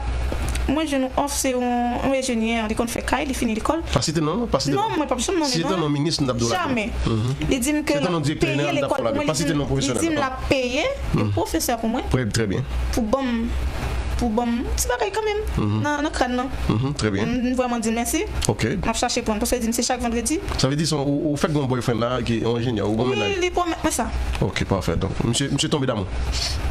Mwen jwenn yon òf, se yon, yon enjenyè, li konn fè kay, li fini lekòl. Pa site non, pa site non. Non, mwen p ap janm nonmen Si se te non. non minis, m t ap di w la. Jamè. Li di m ke Se te l non ap direktè peye jeneral, m t ap lekòl fè w la. Pou mwen, Pa site non li di m pwofesyonèl. L ap peye pou pwofesè pou mwen. Trè, trè byen. Pou ban m, pou ban m ti bagay kanmenm nan, nan kràn nan. Mhm, trè byen. M vrèman di l mèsi. Ok. M ap chache pran l, paske li di m se chak vandredi. Sa vle di se yon, ou, ou fèk gen yon boyfriend la ki yon enjenyè, ou gen yon Wi, mennaj. Li pwomèt mwen sa. Ok, pafè. Donk, misye, misye tonbe damou.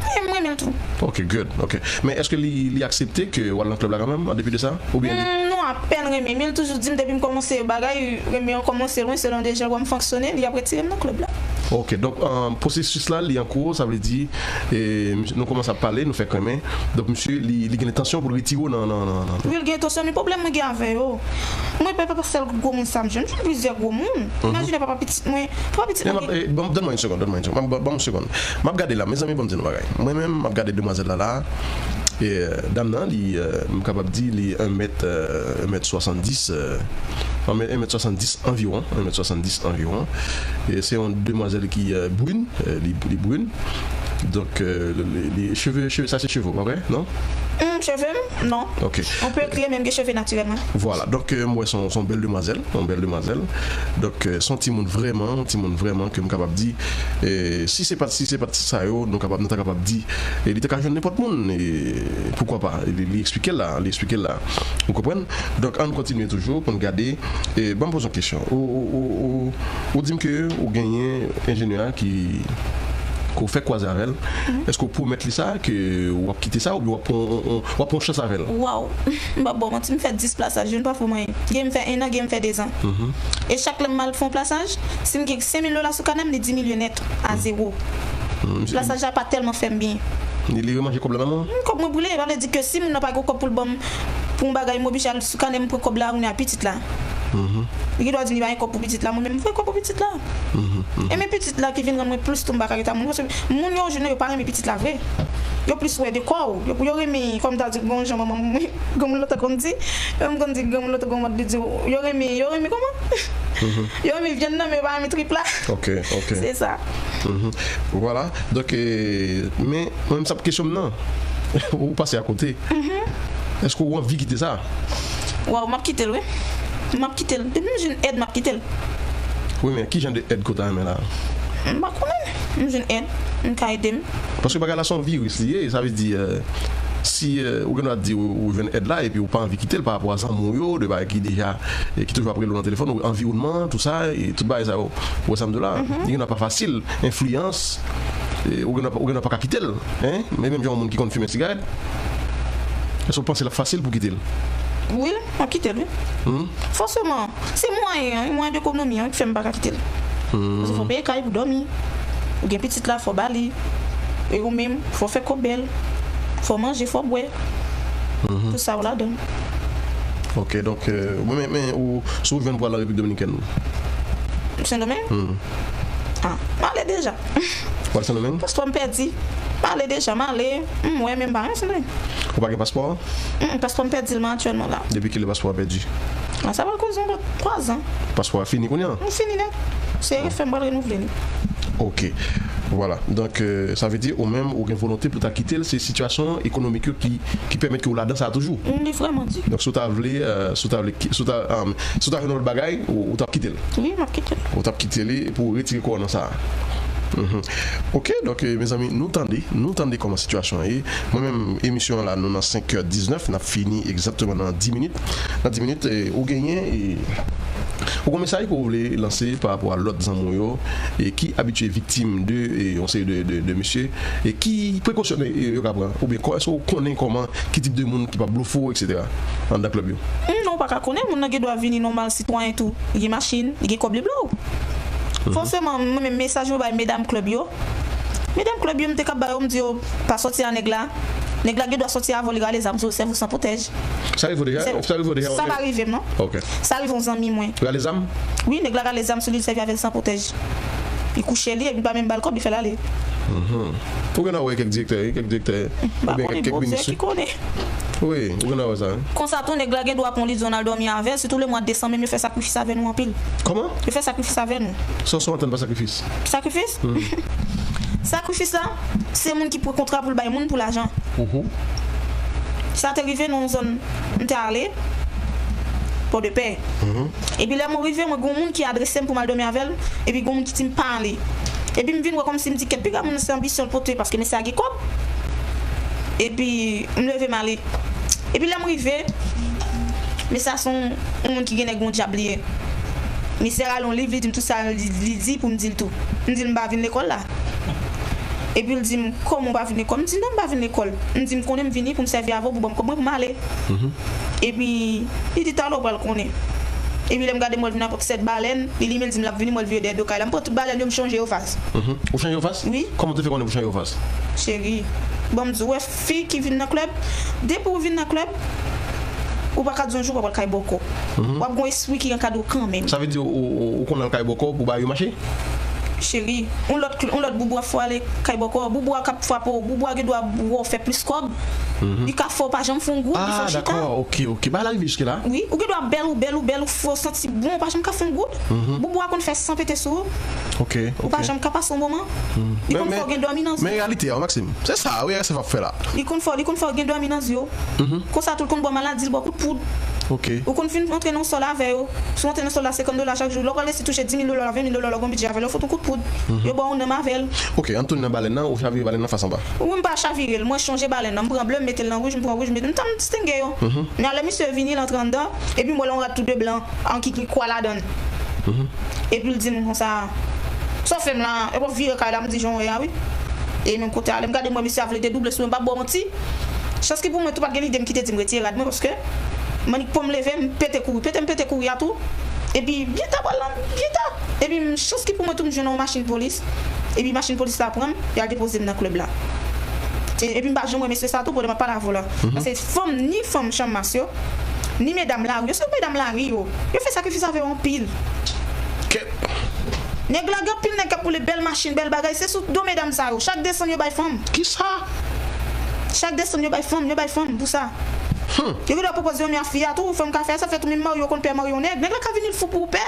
E m renmen l tou. Ok, good. Ok. Men èske li, li aksepte ke w al nan klèb la kanmenm, an depi de sa? Oubyen li Mm, non, apèn renmen. Men l toujou di m depi m kòmanse bagay, renmen an kòmanse lwen selon de jan w ap fonksyone, li ap retire m nan klèb la. Ok, donk, euh, pwosesis la, li an kou, sa vle di, e, misye, nou kòmanse ap pale, nou fè krenmen. Donk, misye, li, li gen entansyon pou l retire w nan, nan, nan, nan. Wi, l gen entansyon, men pwoblèm mwen gen avè yo. Mwen, papa, pa sèl gwo moun sa m jwenn. M jwenn plizyè gwo moun. Imajine papa pitit mwen. Papa pitit Men m mwen ap, gen e, ban, donn mwen yon segonn, donn mwen yon segonn. Ban, ban, ban m yon segonn. M ap gade la, mezanmi, ban m di nou bagay. Mwen menm, m ap gade demwazèl la la. E, dam nan, li, euh, m kapab di, li un mèt, euh, un mèt swasanndis, euh, un mèt, un mèt swasanndis anviwon, un mèt swasanndis anviwon. E se yon demwazèl ki, euh, brune, euh, li, li brune. Donk, euh, li, li, cheve, cheve, sa se cheve w, pa vre? Non? Mm, cheve m? Non. Ok. On peut crier menm gen cheve natirèlman. Vwala, donk, euh, m wè se yon, se yon bèl demwazèl, yon bèl demwazèl. Donk, euh, se yon timoun vrèman, yon timoun vrèman ke m kapab di, euh, si se pa, si se pa ti sa yo, nou kapab, nou ta kapab di, e li te ka jwenn nenpòt moun, e poukwa pa, li, li eksplike l la, li eksplike l la. Ou konprann? Donk, ann kontinye toujou pou n gade, e ban m poze yon kesyon. Ou, ou, ou, ou, ou di m ke ou genyen enjenyè a ki, ke w fèk kwaze avè l. Èske w pwomèt li sa, ke w ap kite sa, oubyen w ap pran, w ap pran chans avè l? Waw, m p ap ba w manti, m fè dis plasaj, youn pa fè m anyen. Gen m fè en an, gen m fè de zan. E chak lè m al fè yon plasaj, si m gen senk mil dola sou kanè m, li di milyon nèt a zewo. Plasaj la pa tèlman fè m byen. Li, li remanje kòb la nan men w? Kòb mwen brile, sa vle di ke si moun nan pa gen kòb pou l ban m pou yon bagay, m oblije al sou kanè m pran kòb la, kounye a pitit la. Li gen dwa di m li pa gen kòb pou pitit la, mwen menm m voye kòb pou pitit la. E men pitit la ki vin rann mwen plis tou, m pa ka rete ak moun, paske moun yo, jounen yo pa renmen pitit la vre. Yo plis wè de kò w. Yo, yo renmen, kòm ta di, bon jan manman m, granmoun lontan konn di, m konn di granmoun lontan, granmoun li di, yo renmen, yo renmen kòman? Yo renmen vyann nan, men yo pa renmen trip la. Ok, ok. Se sa. Vwala. Donk, e, men, mwen, sa kesyon m nan. Ou pase akote. Èske ou anvi kite sa? Waw, m ap kite l, wi. M ap kite l. Depi m jwenn èd, m ap kite l. Wi, men ki jan de èd ke w ta renmen la? M pa konnen. M jwenn èd. M ka ede m. Paske bagay la se yon viris li ye, sa vle di, euh, si, euh, ou gen dwa di ou, ou jwenn èd la, epi ou pa anvi kite l pa rapò a zanmi w yo, de bagay ki deja, e ki toujou ap rele w nan telefòn, ou anviwònman, tout sa, e tout bagay sa yo. Ou wè sa m di w la? Li gen dwa pa fasil, enfliyans, e ou gen dwa, ou gen dwa pa ka kite l, hein? Men menm jan yon moun ki konn fimen sigarèt, èske w panse l ap fasil pou kite l? Wi, m ap kite l, wi. Fòseman, se mwayen an, mwayen de ekonomi an ki fè m pa ka kite l. Paske fò w peye kay pou dòmi. Ou gen pitit la, fò w ba li. E ou menm, fò w fè kò bèl. Fò w manje, fò w bwè. Tout sa yo ladan. Ok, donk, euh, men, men, men, ou, si w jwenn pou al nan Repiblik Dominikèn? Sendomeng? Ah, m ale deja. Ou al Sendomeng? Paspò m pèdi. M ale deja, m ale. M wè, men m pa renmen Sendomeng. Ou pa gen paspò? Mm, paspò m pèdi l, men aktyèlman la. Depi kilè paspò a pèdi? Ah, sa pral koze yon twa zan. Paspò a fini kounye a? M fini nèt. Se R F M pral renouvle li. Ok. Vwala. Donk, euh, sa vle di, ou menm, ou gen volonte pou ta kite l, se sitiyasyon ekonomik yo ki, ki pèmèt ke w ladan sa toujou? Mm, li vrèman di. Donk, si w ta vle, euh, si w ta vle, si w ta, euh, si w ta jwenn yon lòt bagay, ou, ou t ap kite l? Wi, m ap kite l. Ou t ap kite li pou w retire kò w nan sa? Mhm. Ok, donk, euh, mezanmi, nou tande, nou tande kòman sitiyasyon an ye. Mwen menm, emisyon an la, nou nan senk è diznèf, n ap fini egzakteman nan dis minit. Nan dis minit, eh, ou genyen, eh, ou gen mesaj ke w vle lanse pa rapò a lòt zanmi w yo, eh, ki abitye viktim de, eh, yon seri de, de, de mesye, eh, ki prekosyon, eh, yo ka pran? Oubyen, èske w konnen kòman, ki tip de moun ki p ap blofo, etsetera, anndan klèb yo? Hmm, non, ou pa ka konnen, moun nan gen dwa vini nòmal, sitwayen tou. Li gen machin, li gen kòb, li blo w. Fòseman, mwen menm, mesaj mwen bay medam klèb yo, Medam klèb yo, m te ka ba yo, m di yo, pa sòti a nèg la. Nèg la gen dwa sòti avè w, li rale zam sou ou, sèvi w san pwotèj. Sa rive w deja? Sa pa rive m, non. Ok. Sa rive yon zanmi mwen. Rale zam? Wi, nèg la rale zam sou li, li sèvi avè l san pwotèj. Li kouche li, epi li pa menm ba l kòb, li fè l ale. Ou gen dwa wè kèk direktè, wi, kèk direktè, oubyen kèk minis, wi. Wi, ou gen dwa wè sa, wi. Konsa tou, nèg la gen dwa pran li, di w al dòmi avè l, sitou le mwa desanm, menm yo fè sakrifis avè nou anpil. Kòman? Yo fè sakrifis avè nou. Sa w antann pa sakrifis? Sakrifis? Sakrifis la, se moun ki pran kontra pou l bay moun pou lajan. Sa te rive nan yon zòn m te ale, Pòdepè. Epi lè mwen rive, mwen gen yon moun ki adrese m pou m al dòmi avè l, epi gen yon moun ki di m pa ale. Epi m vin wè kòmsi m di kèt piga moun nan se anbisyon l pote paske mesye a gen kòb. Epi m leve m ale. Epi lè m rive, mesye a se yon, yon moun ki gen nèg yon dyab li ye. Misye rale yon liv, li di m tout sa li, li di pou m di l tou. M di l m pa vin lekòl la. Epi l di m, kòman w pa vin lekòl? M di non, m pa vin lekòl. M di m konnen m vini pou m sèvi avè w pou ban m kòb mwen pou m ale. Epi li di talè w pral konnen. Epi lè m gade m wè l vin ak sèt balèn, li limen l di m l ap vini, m wè l vire dèyè do kay la. M pran tout balèn yo, m chanje yo fas. Ou chanje yo fas? Wi. Kòman w te fè konnen pou chanje yo fas? Cheri, bon, m di w, wè fi ki vin nan klèb, depi w vin nan klèb, ou pa ka di yon jou w pa pral kay bòkò. W ap gen yon espri ki ankadre w kanmenm. Sa vle di ou, ou, ou, ou konn al kay bòkò pou bagay yo mache? Cheri, yon lòt, yon lòt boubou ap fè w ale kay bòkò, boubou a k ap frape w, boubou a gen dwa wè w fè plis kòb. Li ka fè w pa janm fè yon goud, li fè w chita. Ah, dakò, ok, ok. Bagay la rive jiske la? Wi, ou gen dwa bèl, ou bèl, ou bèl, ou fè w santi bon, ou pa janm ka fè yon goud. Boubou a konn fè san pete sou ou. Ok, ok. Ou pa janm ka pase yon moman. Li konn fè w gen dòmi nan zye w. Men reyalite a, Maxime, se sa, wi, sa w ap fè la. Li konn fè, li konn fè w gen dòmi nan zye w. Konsa tou l konn ba w maladi, l ba w kout poud. Ok. Ou konn fin antre nan sòl avè yo. Si w antre nan sòl la senkant dola chak jou, lè w pral resi touche dis mil dola, ven mil dola, lè w gen bidjè avè l, yo fout ou kout poud. Yo ba w yon nanm avè l. Ok, ann tounen nan balèn nan, ou chavire balèn nan fas anba. Wi, m pa chavire l. Mwen chanje balèn nan. M pran ble, m mete l nan wouj, m pran wouj, m mete l. M tann distenge yo. Men lè misye vini, l antre anndan, epi m wè l yon rad tou de blan, an ki gen kwa ladan l. Epi l di m konsa, sa w fè m la, epi w vire kay la, m di jan w ye a wi. E menm kote a, lè m gade m wè misye a vle dedouble sou mwen, m p ap ba w manti. Chans ki pou mwen tou, pa t gen lide m kite di m retire rad mwen, paske m annik pou m leve, m pete kouri. Pete m pete kouri a tou. Epi byen ta pral la, byen ta. Epi m, chans ki pou mwen tou, m jwenn yon machin polis. Epi machin polis la pran m, y al depoze m nan klèb la. E, epi m pa janm wè mesye sa tou, pandan m ap pale avè w la. Paske fanm, ni fanm Channmas yo, ni medam lari yo, se medam lari yo. Yo fè sakrifis avè yo anpil. Kèt. Nèg la gen anpil nèg k ap woule bèl machin, bèl bagay, se sou do medam sa yo. Chak desann yo bay fanm. Kisa? Chak desann yo bay fanm, yo bay fanm pou sa. Yo gen dwa pwopoze yon mi a fi a tou, fanm ka fè sa, fè tou menm marye, yo konn pè marye yon nèg. Nèg la ka vini l fou pou ou pè.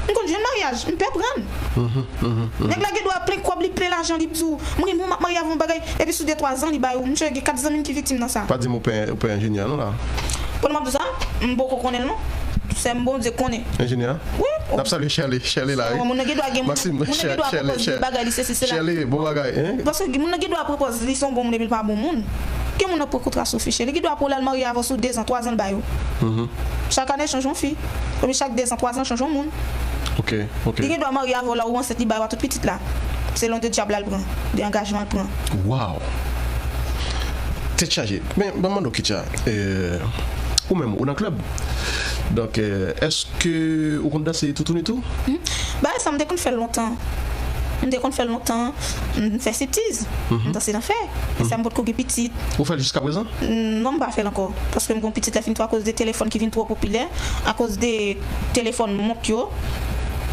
M konn jwenn maryaj, m pè pran l. Nèg la gen dwa plen kòb, li plen lajan, li di w, mwen gen moun m ap marye avè yon bagay, epi sou de twa zan, li bay ou. Monchè, gen kat zanmi m ki viktim nan sa. Pa di m ou pè, ou pè enjenyè non la. Pandan m ap di w sa, m poko konnen l non. Sèl Bondye k konnen. Enjenyè? Wi. N ap salye Shirley, Shirley la wi. Moun nan gen dwa gen moun, Maxime, moun nan gen dwa pran pòz li bagay li sesi sela. Shirley, bon bagay, hein? Paske moun nan gen dwa pran pòz li se yon bon moun epi l pa bon moun. Gen moun nan pran kontra sou fi Shirley, li gen dwa pran l al marye avè w sou de zan, twa zan l ba yo. Chak ane chanje yon fi. Epi chak de zan, twa zan chanje yon moun. Ok, ok. Li gen dwa marye avè w la, ou ansent, li ba ou a tout pitit la. Se lon de dyab la l pran, de angajman l pran. Wow! Tèt chaje. Men, ban m mande w, Kitcha, eh, ou menm, ou nan klèb. Donk, eh, èske ou konn danse toutouni tou? Hmm? Bagay sa, m te konn fè l lontan. M te konn fè l lontan. M fè striptiz. M danse nan fè. Men sa, m potko gen pitit. Ou fè l jiska prezan? Non, m pa fè l ankò. Paske m gen yon pitit, lè fini tou, akoz de telefòn ki vin twò popilè, akoz de telefòn, mont yo,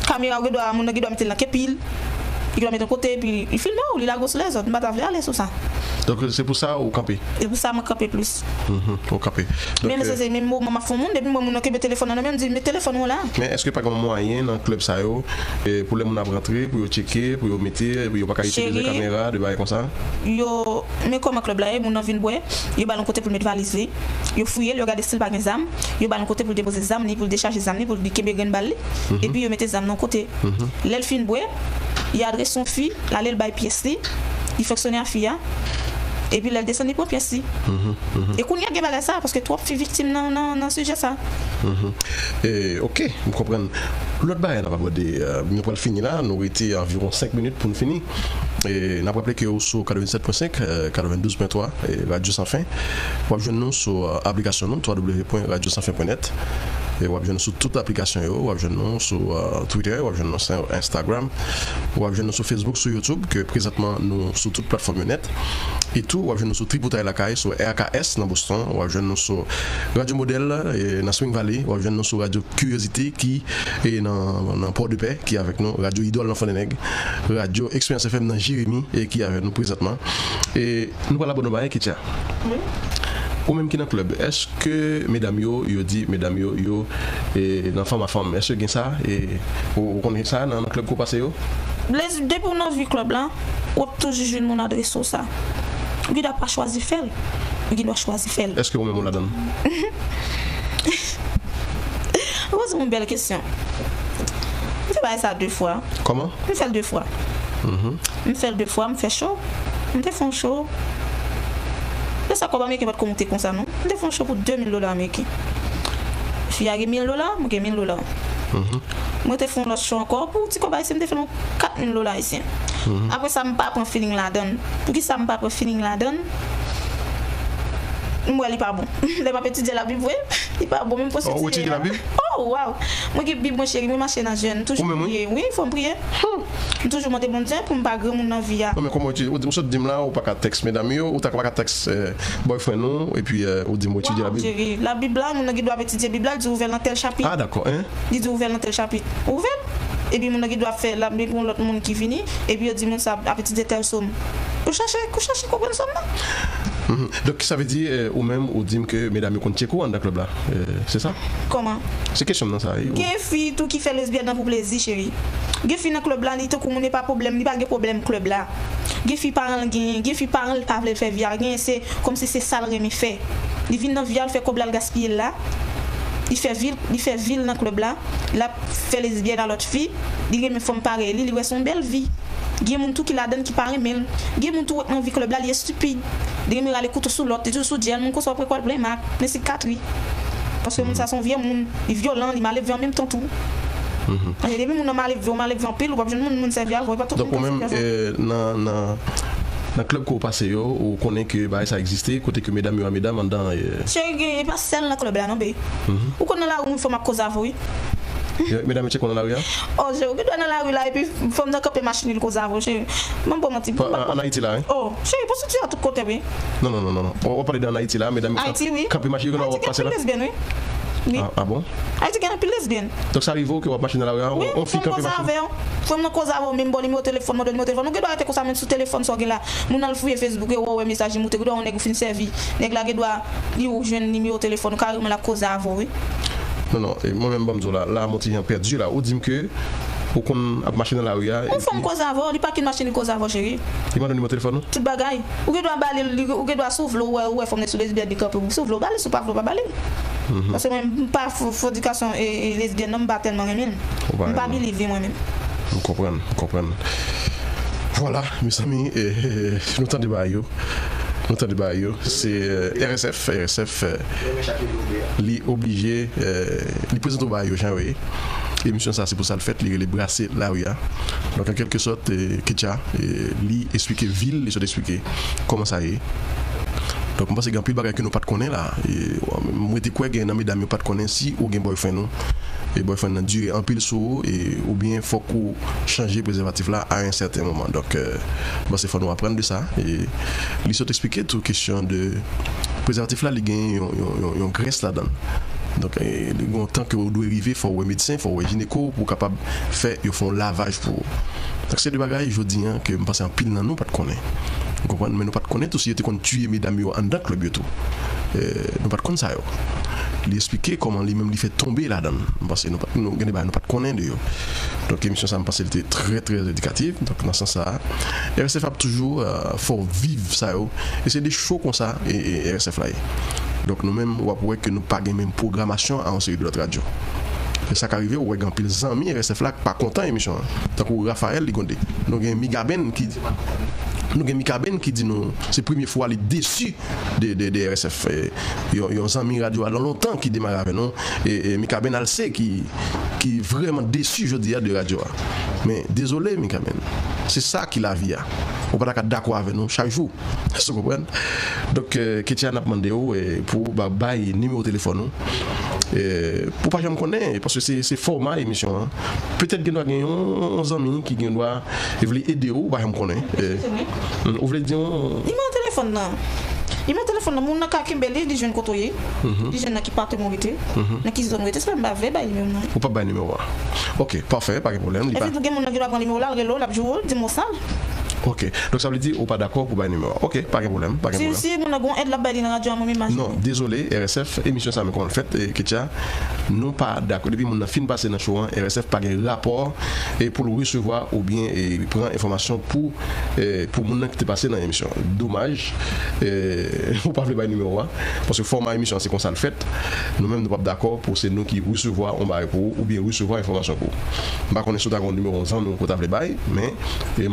kamera, ou gen dwa, moun nan gen dwa mete l nan kepi l, li gen dwa mete l yon kote, epi li filme w, li lage w sou lèzòt. M pa ta vle ale sou sa. Donk, se pou sa ou kanpe? Se pou sa mwen kanpe plis. Ou kanpe. Men, men se, se menm moman m ap fè yon moun, depi m wè moun nan kenbe telefòn nan nan men, m di, "Met telefòn ou la." Men èske pa gen yon mwayen nan klèb sa yo, e, pou lè moun ap rantre, pou yo tcheke, pou yo mete, pou yo pa ka itilize kamera, de bagay konsa? Yo, men kòman klèb la ye, moun nan vin bwè, yo ba l yon kote pou l met valiz li, yo fouye l, yo gade si l pa gen zam, yo ba l yon kote pou l depoze zam li, pou l dechaje zam li, pou l kenbe grenn bal li, epi yo mete zam nan yon kote. Lè l fin bwè, li adrese yon fi, l ale l bay pyès li, li fonksyone a fi a, epi lè l desann, li pran pyès li. E kounye a gen bagay sa, paske twòp fi viktim nan, nan, nan sijè sa. E, ok, m konprann. Lòt bagay n ap abòde, eh, nou pral fini la, nou rete anviwon senk minit pou n fini. E n ap raple ke ou sou katrevennsèt pwen senk, eh, katrevendouz pwen twa, eh, Radyo San Fen. W ap jwenn nou sou, eh, aplikasyon nou, w w w pwen radyo san fen pwen nèt. E w ap jwenn nou sou tout aplikasyon yo, w ap jwenn nou sou, euh, Twitter, w ap jwenn nou sou Instagram, w ap jwenn nou sou Facebook, sou YouTube, ke prezantman nou sou tout platfòm yo nèt. E tou, w ap jwenn nou sou Tripoutay Lakay, sou R K S nan Boston, w ap jwenn nou sou Radyo Modèl, e nan Spring Valley, w ap jwenn nou sou Radyo Curiosité ki, e nan, nan Pòdepè, ki avèk nou, Radyo Idòl nan Fònènèg, Radyo Experience F M nan Jeremi, e ki avèk nou prezantman. E nou pral abòne bay Ketia. Wi. Ou menm ki nan klèb, èske medam yo, yo di medam yo, yo, e, nan fanm a fanm? Èske gen sa? E, ou, ou konn sa nan, nan klèb ke w pase yo? Lè, depi w nan vi klèb la, w ap toujou jwenn moun adrese w sa. Ou gen dwa pa chwazi fè l. Ou gen dwa chwazi fè l. Èske ou menm ou ladan l? Ou poze m yon bèl kesyon. M fè bagay sa de fwa. Kòman? M fè l de fwa. Mhm. M fè l de fwa, m fè cho. M te fè yon cho. Lè sa kòb ameriken pa t ko moute konsa non. M te fè yon cho pou de mil dola ameriken. Fi a gen mil dola, mwen gen mil dola. Mhm. Mwen te fè yon lòt cho ankò pou ti kòb ayisyen, m te fè l yon kat mil dola ayisyen. Mhm. Apre sa, m pa pran feeling ladan l. Poukisa m pa pran feeling ladan l? M wè li pa bon. Lè m ap etidye Labib vre, li pa bon, men m pwofite. Oh, ou etidye Labib? Oh, waw! Mwen gen Bib mwen, cheri, mwen mache nan jèn. M toujou priye. Wi, fò m priye. Hmm. M toujou mande Bondye pou m pa granmoun nan vi a. Non, men kòman ou etidye? Ou, ou sot di m la, ou pa ka tèks medam yo, ou ta pa ka tèks, eh, boyfriend ou, epi, eh, ou di m ou etidye Labib? Waw, cheri, Labib la, moun nan gen dwa ap etidye Bib la, li di ouvè l nan tèl chapit. Ah, dakò, hein? Li di ouvè l nan tèl chapit. Ouvè l. Epi moun nan gen dwa fè l ap gen yon lòt moun ki vini, epi yo di moun sa ap etidye tèl sòm. Ou chache, ou chache konprann sòm nan. Mhm. Donk, sa vle di, eh, ou menm, ou di m ke medam yo konn tcheke w anndan klèb la. Eh, se sa? Kòman? Se kesyon m nan sa, wi. Gen fi tou ki fè lesbyèn nan pou plezi, cheri. Gen fi nan klèb la, li tankou moun e pa pwoblèm, li pa gen pwoblèm klèb la. Gen fi paran l genyen, gen fi paran l pa vle l fè vi a genyen, se kòmsi se sa l renmen fè. Li vin nan vi a, l fè kòb la, l gaspiye l la. Li fè vi l, li fè vi l nan klèb la. L ap fè lesbyèn a lòt fi. Li renmen fanm parèy li, li wè se yon bèl vi. Gen moun tou ki ladan l ki pa renmen l. Gen moun tou wè nan vi klèb la, li estipid. Li renmen rale kouto sou lòt, li toujou sou dyèl, moun konsa w ap wè kò l plen mak, plen sikatri. Paske moun sa se yon vye moun, li vyolan, li malelve an menm tan tou. Mhm. Paske depi moun nan malelve, ou malelve anpil, ou p ap jwenn moun, moun sèvi avè w, ou p ap jwenn moun sèvi avè w. Donk ou menm, eh, nan, nan, nan klèb ke w pase yo, ou konnen ke bagay sa egziste, kote ke medam yo a medam anndan, eh. Cheri, gen, e pa sèl nan klèb la non, be. Mhm. Ou konn nan lari, ou fè m ap koze avè w, wi. Yo, medam yo tcheke w nan lari a? Oh, cheri, ou gen dwa nan lari la, epi fanm nan kanpe machin li koze avè w, cheri. Ban m pa w manti. Pa, an, an Ayiti la, wi? Oh, cheri, pwostitisyon a tout kote, wi. Non, non, non, non, non. W ap pale de an Ayiti la, medam yo kanpe machin yo, gen dwa w ap pase la. Ayiti gen anpil lesbyèn, wi. Wi. Ah, ah bon? Ayiti gen anpil lesbyèn. Donk sa rive w ke w ap mache nan lari a, yon fi kanpe machin? Wi, fanm koze avè w. Fanm nan koze avè w, menm ba w nimewo telefòn, mande w nimewo telefòn. Ou gen dwa rete konsa, menm sou telefòn sa w gen la. Moun al fouye Facebook, e w wè mesaj li moute, gen dwa yon nèg ou fin sèvi. Nèg la gen dwa li ou jwenn nimewo telefòn ou, kareman l ap koze avè w, wi. Non, non, e mwen menm, ban m di w la, la, m on ti jan pèdi la. Ou di m ke ou konn ap mache nan lari a, yon fanm koze avè w, li pa kin machin li koze avè w, cheri. Li mande w nimewo telefòn ou? Tout bagay. Ou gen dwa ba li l, li, ou gen dwa si w vle, ou wè, ou wè fanm nan sou lesbyèn li kanpe, si w vle w ba li, si w pa vle w pa ba li. Mhm. Paske mwen, m pa fò, fòdikasyon e, e lesbyèn non, m pa tèlman renmen l. M pa believe mwen menm. M konprann, m konprann. Vwala, mezanmi, eh, eh, nou tande bagay yo. Nou tande bagay yo. Se, eh, R S F, R S F, eh, li oblije, eh, li prezante w bagay yo jan yo ye. Emisyon sa, se pou sa l fèt, li rele Brase Lari a. Donk, an kèlke sòt, eh, Ketia, eh, li esplike vi l, li sot esplike kòman sa ye. Donk, m panse gen anpil bagay ke nou pa t konnen la. E, mwen te kwè gen nan medam yo pa t konnen si ou gen boyfriend ou, e boyfriend nan dire anpil sou ou, e, oubyen fòk ou chanje prezèvatif la a yon sèten moman. Donk, eh, m panse fò nou aprann de sa. E li sot esplike tou kesyon de prezèvatif la, li gen yon, yon, yon, yon grès ladan l. Donk, eh, li gen yon tan ke ou dwe rive, fò w wè medsen, fò w wè jineko pou w kapab fè, yo fè yon lavaj pou ou. Donk, se de bagay, jodi a, ke m panse anpil nan nou pa t konnen. Ou konprann? Men nou pa t konnen tou si yo te konn tiye medam yo anndan klèb yo tou. Eh, nou pa t konn sa yo. Li esplike kòman li menm li fè tonbe ladan l. M panse nou pa, nou, gen de bagay nou pa t konnen de yo. Donk, emisyon sa, m panse li te trè, trè edikatif. Donk, nan sans sa a, R S F ap toujou, eh, fè w viv sa yo. E se de cho konsa, e, e R S F la ye. Donk, nou menm, w ap wè ke nou pa gen menm pwogramasyon a yon seri de lòt radyo. E sa ka rive, ou wè gen anpil zanmi R S F la ki pa kontan emisyon an. Tankou Raphaël, li konn di. Nou gen Migaben ki, nou gen Micaben ki di nou, se premye fwa li desi de, de, de R S F. E, yon, yon zanmi radyo a nan lontan ki demare avè nou, e, e Micaben Alcé ki, ki vrèman desi jodi a de radyo a. Men, dezole, Micaben. Se sa ki lavi a. Ou pa ta ka dakò avè nou chak jou. Èske w konprann? Donk, eh, Ketia, n ap mande w, eh, pou w ba, bay nimewo telefòn ou. Eh, ou pa janm konnen, paske se, se fòma emisyon an. Petèt gen dwa gen yon, yon zanmi ki gen dwa vle ede w, ou pa janm konnen. Eh, mm, ou vle di yon... Nimewo telefòn nan. Nimewo telefòn nan, moun nan ka kenbe li, li jwenn kote w ye. Li jwenn nan ki patwon w rete, nan ki zòn w rete, se pa m pa vle bay nimewo m nan. Ou p ap bay nimewo a. Ok, pafè, pa gen pwoblèm. Li pa... Epi tou gen moun nan ki va pran nimewo la, l rele w, l ap joure w, di m w sal. Ok, donk sa vle di ou pa dakò pou bay nimewo a. Ok, pa gen pwoblèm, pa gen pwoblèm. Si moun nan gon èd l ap bay li nan radyo a, mwen m imajine. Non, dezole, R S F, emisyon sa menm kòman l fèt, eh, Ketia, nou pa dakò. Depi moun nan fin pase nan show an, R S F pa gen rapò, eh, pou l resevwa oubyen, eh, pran enfòmasyon pou, eh, pou moun nan ki te pase nan emisyon. Domaj, eh, ou pa vle bay nimewo a, paske fòma emisyon an se konsa l fèt. Nou menm nou p ap dakò pou se nou ki resevwa yon bagay pou ou, oubyen resevwa enfòmasyon pou ou. M pa konnen si w ta gen yon nimewo yon zanmi w ke w ta vle bay, men, eh,